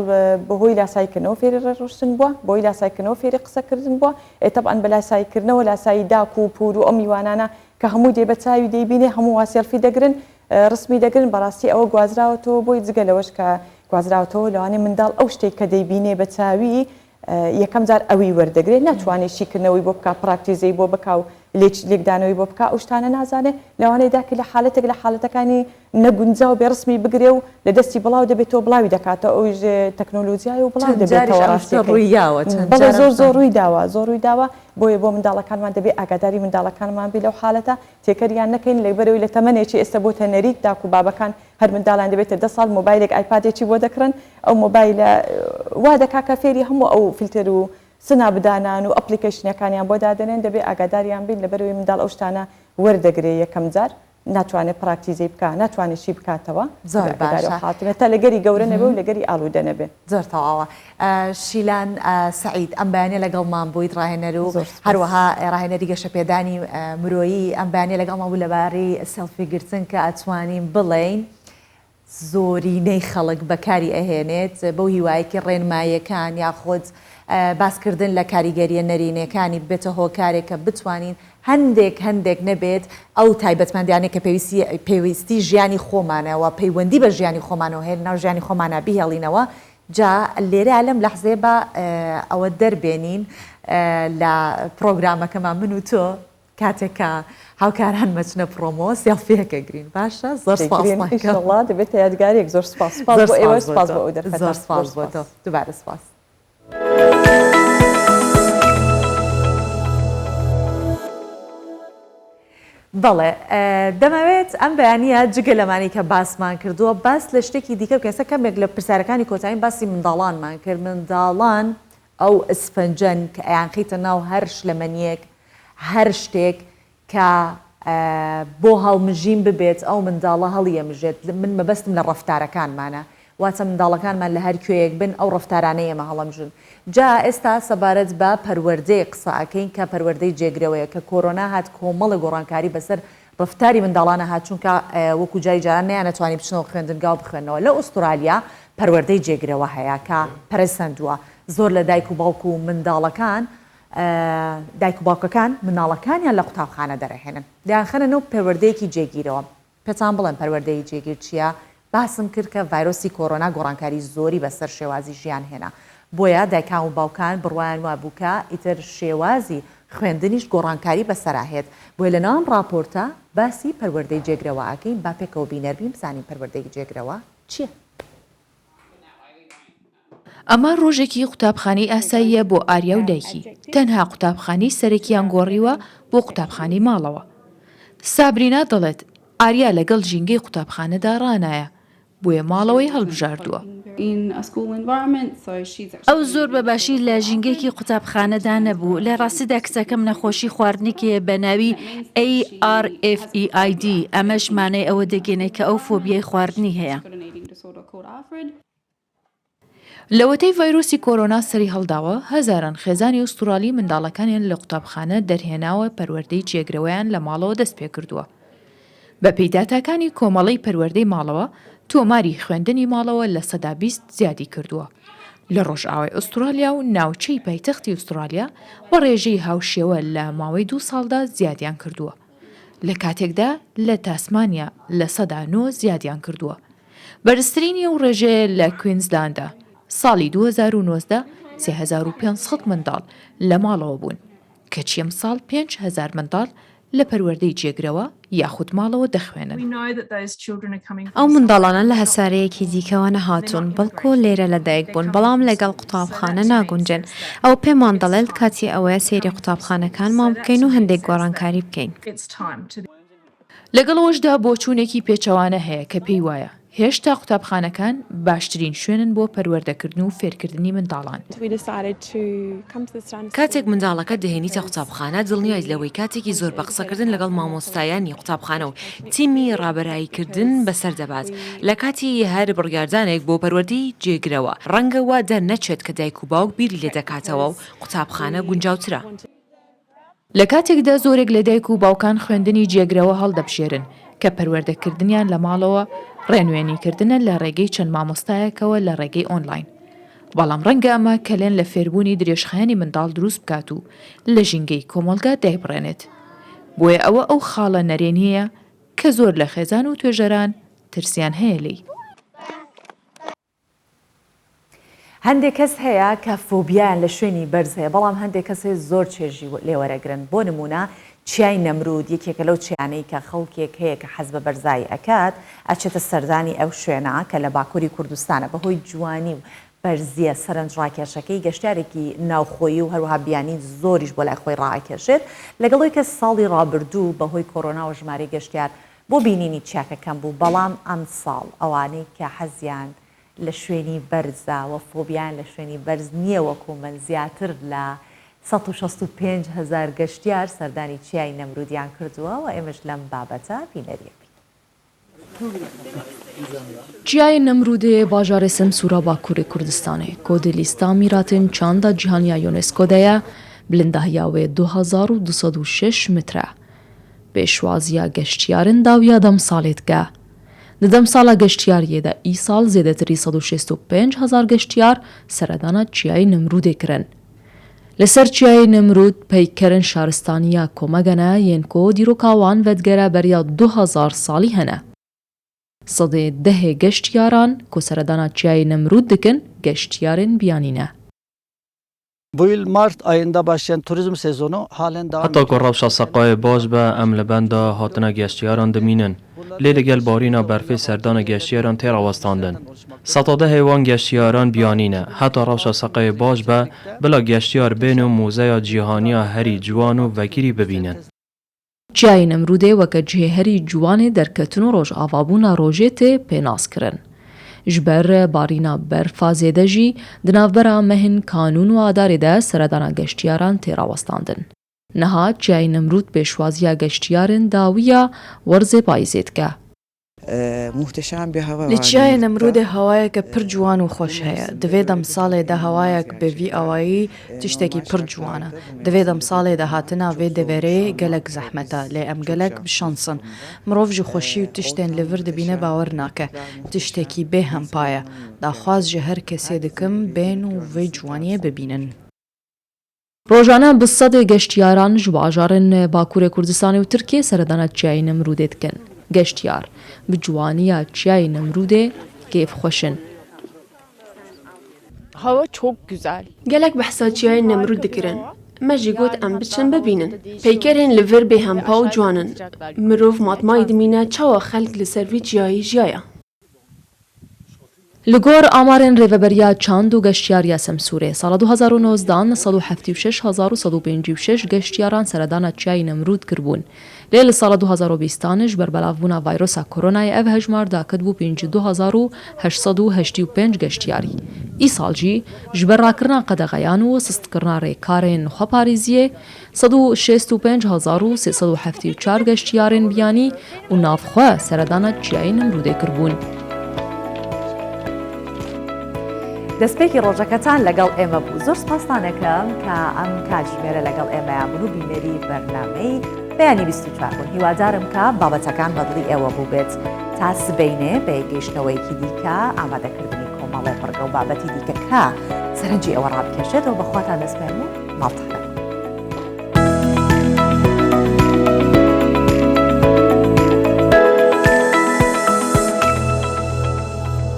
بەهۆی لاساییکردنەوە فێری ڕێ ڕۆشتن بووە بەهۆی لاساییکردنەوە فێری قسەکردن بووە ئێ تەبعەن بە لاساییکردنەوە لاسایی داک و پوور و ئەو میوانانە کە هەمووی دێ بە چاوی دەیبینێ هەموو وا سێڵفی دەگرن ڕسمی دەگرن بەڕاستی ئەوە گوازراوەتەوە بۆی جگە لەوەش کە گوازراوەتەوە لەوانەیە منداڵ ئەو شتەی کە دەیبینێ بە چاوی یەکەم جار ئەوی وەردەگرێ ناتوانێ شیکردنەوەی بۆ بکا پراکتیزەی بۆ بکا و لێک لێکدانەوەی بۆ بکا ئەو شتانە نازانێ لەوانەیە داکی لە حالەتێک لە حالەتەکانی نەگونجاو بێ ڕسمی بگرێ و لە دەستی بڵاو دەبێتەوە بڵاوی دەکاتەوە ئەویش تەکنۆلۆجیایە و بڵاو چەند جاریش دەبێتەوە ئەم شتە ڕاستیەکەی ڕووی یاوە چەند بەڵێ جار ئەم زۆر شتە زۆر ڕووی داوە زۆر ڕووی داوە بۆیە بۆ منداڵەکانمان دەبێ ئاگاداری منداڵەکانمان بی لەو حالەتە تێکەریان نەکەین لەبەرئەوەی لە تەمەنێکی ئێستا بۆتە نەریت داک و بابەکان هەر منداڵیان دەبێتە دە ساڵ مۆبایلێک ئایپادێکی بۆ دەکڕن ئەو مۆبایلە وا دەکا کە فێری هەموو ئەو فلتەر و سناپدانان و ئەپلیکەیشنەکانیان بۆ دادەنێن دەبێ ئاگاداریان بین لەبەرئەوەی منداڵ ئەو شتانە وەردەگرێ یەکەم جار ناتوانێ پراکتیزەی بکا ناتوانێ شی بکاتەوە زۆر دەبێ ئاگاداری ئەو باشە. حاڵەتە بێ تا لەگەری گەورە نەبێ و لەگەری ئالوودە نەبێ. زۆر تەواوە. شیلان سەعید ئەم بەیانیە لەگەڵمان بوویت ڕاهێنەر و زۆر سوپاس. هەروەها ڕاهێنەری گەشەپێدانی مرۆیی ئەم بەیانیە لەگەڵمان بوو لەبارەی سێڵفی گرتن کە ئەتوانین بڵێین زۆرینەی خەڵک بەکاری ئەهێنێت بەو هیوایەکی ڕێنماییەکان یاخود باسکردن لە کاریگەریە نەرێنیەکانی ببێتە هۆکارێک کە بتوانین هەندێک هەندێک نەبێت ئەو تایبەتمەندیانەی کە پێویستی پێویستی ژیانی خۆمانە و پەیوەندی بە ژیانی خۆمانەوە هەیە لەناو ژیانی خۆمانا بیهێڵینەوە جا لێرە لەم لەحزەیە با ئەوە دەربێنین لە پڕۆگرامەکەمان من و تۆ کاتێک کە هاوکاران مەچنە پڕۆمۆ سێڵفیەک ئەگرین باشە زۆر سپاس دەگرین دەکەم. ئیشەڵا دەبێتە یادگاریەک زۆر سپاس سپاس زۆر بۆ ئێوەش سپاس بۆ سپاس تۆ بۆ ئەو دەرفەتە زۆر زۆر سپاس بۆ سپاس. تۆ دووبارە سپاس. بەڵێ دەمەوێت ئەم بەیانییە جگە لەمانەی کە باسمان کردووە باس لە شتێکی دیکە بکەین ئێستا کەمێک لە پرسیارەکانی کۆتاییم باسی منداڵانمان کرد منداڵان ئەو ئسفەنجەن کە ئەیانخەیتە ناو هەر شلەمەنییەک هەر شتێک کە بۆ هەڵمژین ببێت ئەو منداڵە هەڵیەمژێت من مەبەستم لە ڕەفتارەکانمانە واتە منداڵەکانمان لە هەر کوێیەک بن ئەو ڕەفتارانەی ئێمە هەڵەمژن جا ئێستا سەبارەت بە پەروەردەیەک قسە ئەکەین کە پەروەردەی جێگرەوەیە کە کۆرۆنا هات کۆمەڵێ گۆڕانکاری بەسەر ڕەفتاری منداڵانە هات چونکە وەکو جاری جاران نەیانەتوانی بچنەوە خوێندنگا و بخوێننەوە لە ئوسترالیا پەروەردەی جێگرەوە هەیە کە پەرەی سەندووە زۆر لە دایک و باوک و منداڵەکان دایک و باوکەکان منداڵەکانیان لە قوتابخانە دەرەهێنن دەیانخەنە نێو پەروەردەیەکی جێگیرەوە پێتان بڵێم پەروەردەی جێگیر چییە؟ باسم کرد کە ڤایرۆسی کۆرۆنا گۆڕانکاری زۆری بەسەر شێوازی ژیان هێنا، بۆیە دایکان و باوکان بڕوایان وابوو کە ئیتر شێوازی خوێندنیش گۆڕانکاری بەسەرا هێت، بۆیە لەناو ئەم ڕاپۆرتە باسی پەروەردەی جێگرەوە ئەکەین، با پێکەوە بینەر بین بزانین پەروەردەی جێگرەوە چییە؟ ئەمە ڕۆژێکی قوتابخانەی ئاساییە بۆ ئاریا و دایکی، تەنها قوتابخانەی سەرەکیان گۆڕیوە بۆ قوتابخانەی ماڵەوە. سابرینا دەڵێت، ئاریا لەگەڵ ژینگەی قوتابخانەدا ڕانایە، بۆیە ماڵەوەی هەڵبژاردووە. ئەو زۆر بە باشی لە ژینگەیەکی قوتابخانەدا نەبوو. لە ڕاستیدا کچەکەم نەخۆشی خواردنێکی هەیە بە ناوی ARFEID، ئەمەش مانای ئەوە دەگەیەنێت کە ئەو فۆبیای خواردنی هەیە. لەوەتەی ڤایرۆسی کۆرۆنا سەریهەڵداوە، هەزاران خێزانی ئوستورالی منداڵەکانیان لە قوتابخانە دەرهێناوە پەروەردەی جێگرەوەیان لە ماڵەوە دەستپێکردووە. بەپێی داتاکانی کۆمەڵەی پەروەردەی ماڵەوە، تۆماری خوێندنی ماڵەوە 20% زیادی کردووە لە ڕۆژئاوای ئوسترالیا و ناوچەی پایتەختی ئوسترالیا بە ڕێژەی هاوشێوە لە ماوەی دوو ساڵدا زیادیان کردووە لە کاتێکدا لە تاسمانیا 9% زیادیان کردووە. بەرزترینی ئەو ڕێژەیە لە کوینزلاندە، ساڵی 2019 3500 منداڵ لە ماڵەوە بوون، کەچی ئەمساڵ 5000 منداڵ لە پەروەردەی جێگرەوە یاخود ماڵەوە دەخوێنن. ئەو منداڵانە لە هەسارەیەکی دیکەوە نەهاتوون، بەڵکو لێرە لەدایک بوون، بەڵام لەگەڵ قوتابخانە ناگونجێن. ئەوە پێمان دەڵێت کاتی ئەوەیە سەیری قوتابخانەکانمان بکەین و هەندێک گۆڕانکاری بکەین. لەگەڵ ئەوەشدا بۆچوونێکی پێچەوانە هەیە کە پێی وایە، هێشتا قوتابخانەکان باشترین شوێنن بۆ پەروەردەکردن و فێرکردنی منداڵان. کاتێک منداڵەکەت دەهێنیتە قوتابخانە، دڵنیایت لەوەی کاتێکی زۆر بە قسەکردن لەگەڵ مامۆستایانی قوتابخانە و تیمی ڕابەراییکردن بەسەر دەبات. لە کاتی هەر بڕیاردانێک بۆ پەروەردەی جێگرەوە، ڕەنگە وا دەرنەچێت کە دایک و باوک بیری لێدەکاتەوە و قوتابخانە گونجاوترە. لە کاتێکدا زۆرێک لە دایک و باوکان خوێندنی جێگرەوە هەڵدەبژێرن کە پەروەردەکردنیان لە ماڵەوە ڕێنوێنیکردنە لە ڕێگەی چەند مامۆستایەکەوە لە ڕێگەی ئۆنلاین بەڵام ڕەنگە ئەمە کەلێن لە فێربوونی درێژخایەنی منداڵ دروست بکات و لە ژینگەی کۆمەڵگا دایبڕێنێت بۆیە ئەوە ئەو خاڵە نەرێنیەیە کە زۆر لە خێزان و توێژەران ترسیان هەیە لێی. هەندێک کەس هەیە کە فۆبیایان لە شوێنی بەرز هەیە، بەڵام هەندێک کەس هەیە زۆر چێژی لێ وەرەگرن، بۆ نموونە چیای نەمرود یەکێکە لەو چیانەی کە خەڵکێک هەیە کە حەز بە بەرزایی ئەکات ئەچێتە سەردانی ئەو شوێنە کە لە باکووری کوردستانە بەهۆی جوانی و بەرزییە سەرنجڕاکێشەکەی گەشتیارێکی ناوخۆیی و هەروەها بیانی زۆریش بۆ لای خۆی ڕائەکێشێت لەگەڵ ئەوەی کە ساڵی ڕابردوو بەهۆی کۆرۆناوە ژمارەی گەشتیار بۆ بینینی چیاکە کەم بوو بەڵام ئەمساڵ ئەوانەی کە حەزیان لە شوێنی بەرزە و فۆبیایان لە شوێنی بەرز نییە وەکو من زیاتر لە 165 هەزار گەشتیار سەردانی چیای نەمرودیان کردووە و ئێمەش لەم بابەتە بینەریەک بین. Çiyayê Nemrûdê bajarê Semsûra Bakurê Kurdistanê ku di lîsta mîratên çanda cîhanî ya UNESCO de ye, bilindahiya wê 2206 metre e. Pêşwaziya geştyarên dawiya demsalê dike. Di demsala geştyariyê de îsal zêdetirî 165 hezar geştyar seredana Çiyayê Nemrûdê kirin. Li ser Çiyayê Nemrûd peykerên şaristaniya Komagene yên ku dîroka wan vedigere beriya 2000 salî hene. Sedê dehê geştyaran ku seredana Çiyayê Nemrûd dikin geştyarên biyanî ne. Bu yıl Mart ayında başlayan turizm sezonu halen devam Heta ku ediyor. rewşa seqayê baş be em li benda hatina geştyaran dimînin. Lê li gel barîna berfê serdana geştyaran tê rawestandin. Seta dehê wan geştyaran biyanî ne. Heta rewşa seqayê baş be bila geştyar bên û muzeya cîhanî ya herî ciwan û vekirî bibînin. Çiyayê Nemrûdê weke cihê herî ciwanê derketin û rojavabûna rojê tê pênaskirin. Ji ber barîna berfa zêde jî di navbera mehên Kanûn û Adarê de seredana geştyaran tê rawestandin. Niha Çiyayê Nemrûd pêşwaziya geştyarên dawiya werzê payîzê dike. Li Çiyayê Nemrûdê hewayeke pir ciwan û xweş heye. Di vê demsalê de hewayek bi vî awayî tiştekî pir ciwan e. Di vê demsalê de hatina vê deverê gelek zehmet e lê em gelek bi şans in. Mirov ji xweşî û tiştên li vir dibîne bawer nake. Tiştekî bê hempa ye. Daxwaz ji her kesê dikim bên û vê ciwaniyê bibînin. Rojane bi sedê geştyaran ji bajarên Bakurê Kurdistanê û Tirkiyê seredana Çiyayê Nemrûdê dikin. Geştyar bi ciwaniya Çiyayê Nemrûdê kêfxweş in. Hava çok güzel. Gelek behsa Çiyayê Nemrûd dikirin. Me jî got em biçin bibînin. Peykerên li vir bêhempa û ciwan in. Mirov matmayî dimîne çawa xelk li ser vî çiyayî jiyaye. Li gor amarên Rêveberiya Çand û Geştyariya Semsûrê, sala 2019 176 hezar û 156 geştyaran seredana Çiyayê Nemrûd kiribûn. Lê li sala 2020 an ji ber belavbûna vayrosa koronayê ev hejmar daketibû 52885 geştyarî. Îsal jî ji ber rakirina qedexeyan û sistkirina rêkarên xweparêziyê, 165 374 geştyarên biyanî û navxwe seredana Çiyayê Nemrûdê kiribûn. دەستپێکی ڕۆژەکەتان لەگەڵ ئێمە بوو زۆر سپاستان ئەکەم کە ئەم کاتژمێرە لەگەڵ ئێمەیا بوون و بینەری بەرنامەی بەیانی 24 بوون هیوادارم کە بابەتەکان بەدڵی ئێوە بووبێت تا سبەینێ بە یەکگەیشتنەوەیەکی دیکە ئامادەکردنی کۆمەڵێ بڕگە و بابەتی دیکە کە سەرنجی ئێوە ڕابکێشێتەوە بەخواتان دەسپێرم و ماڵتان.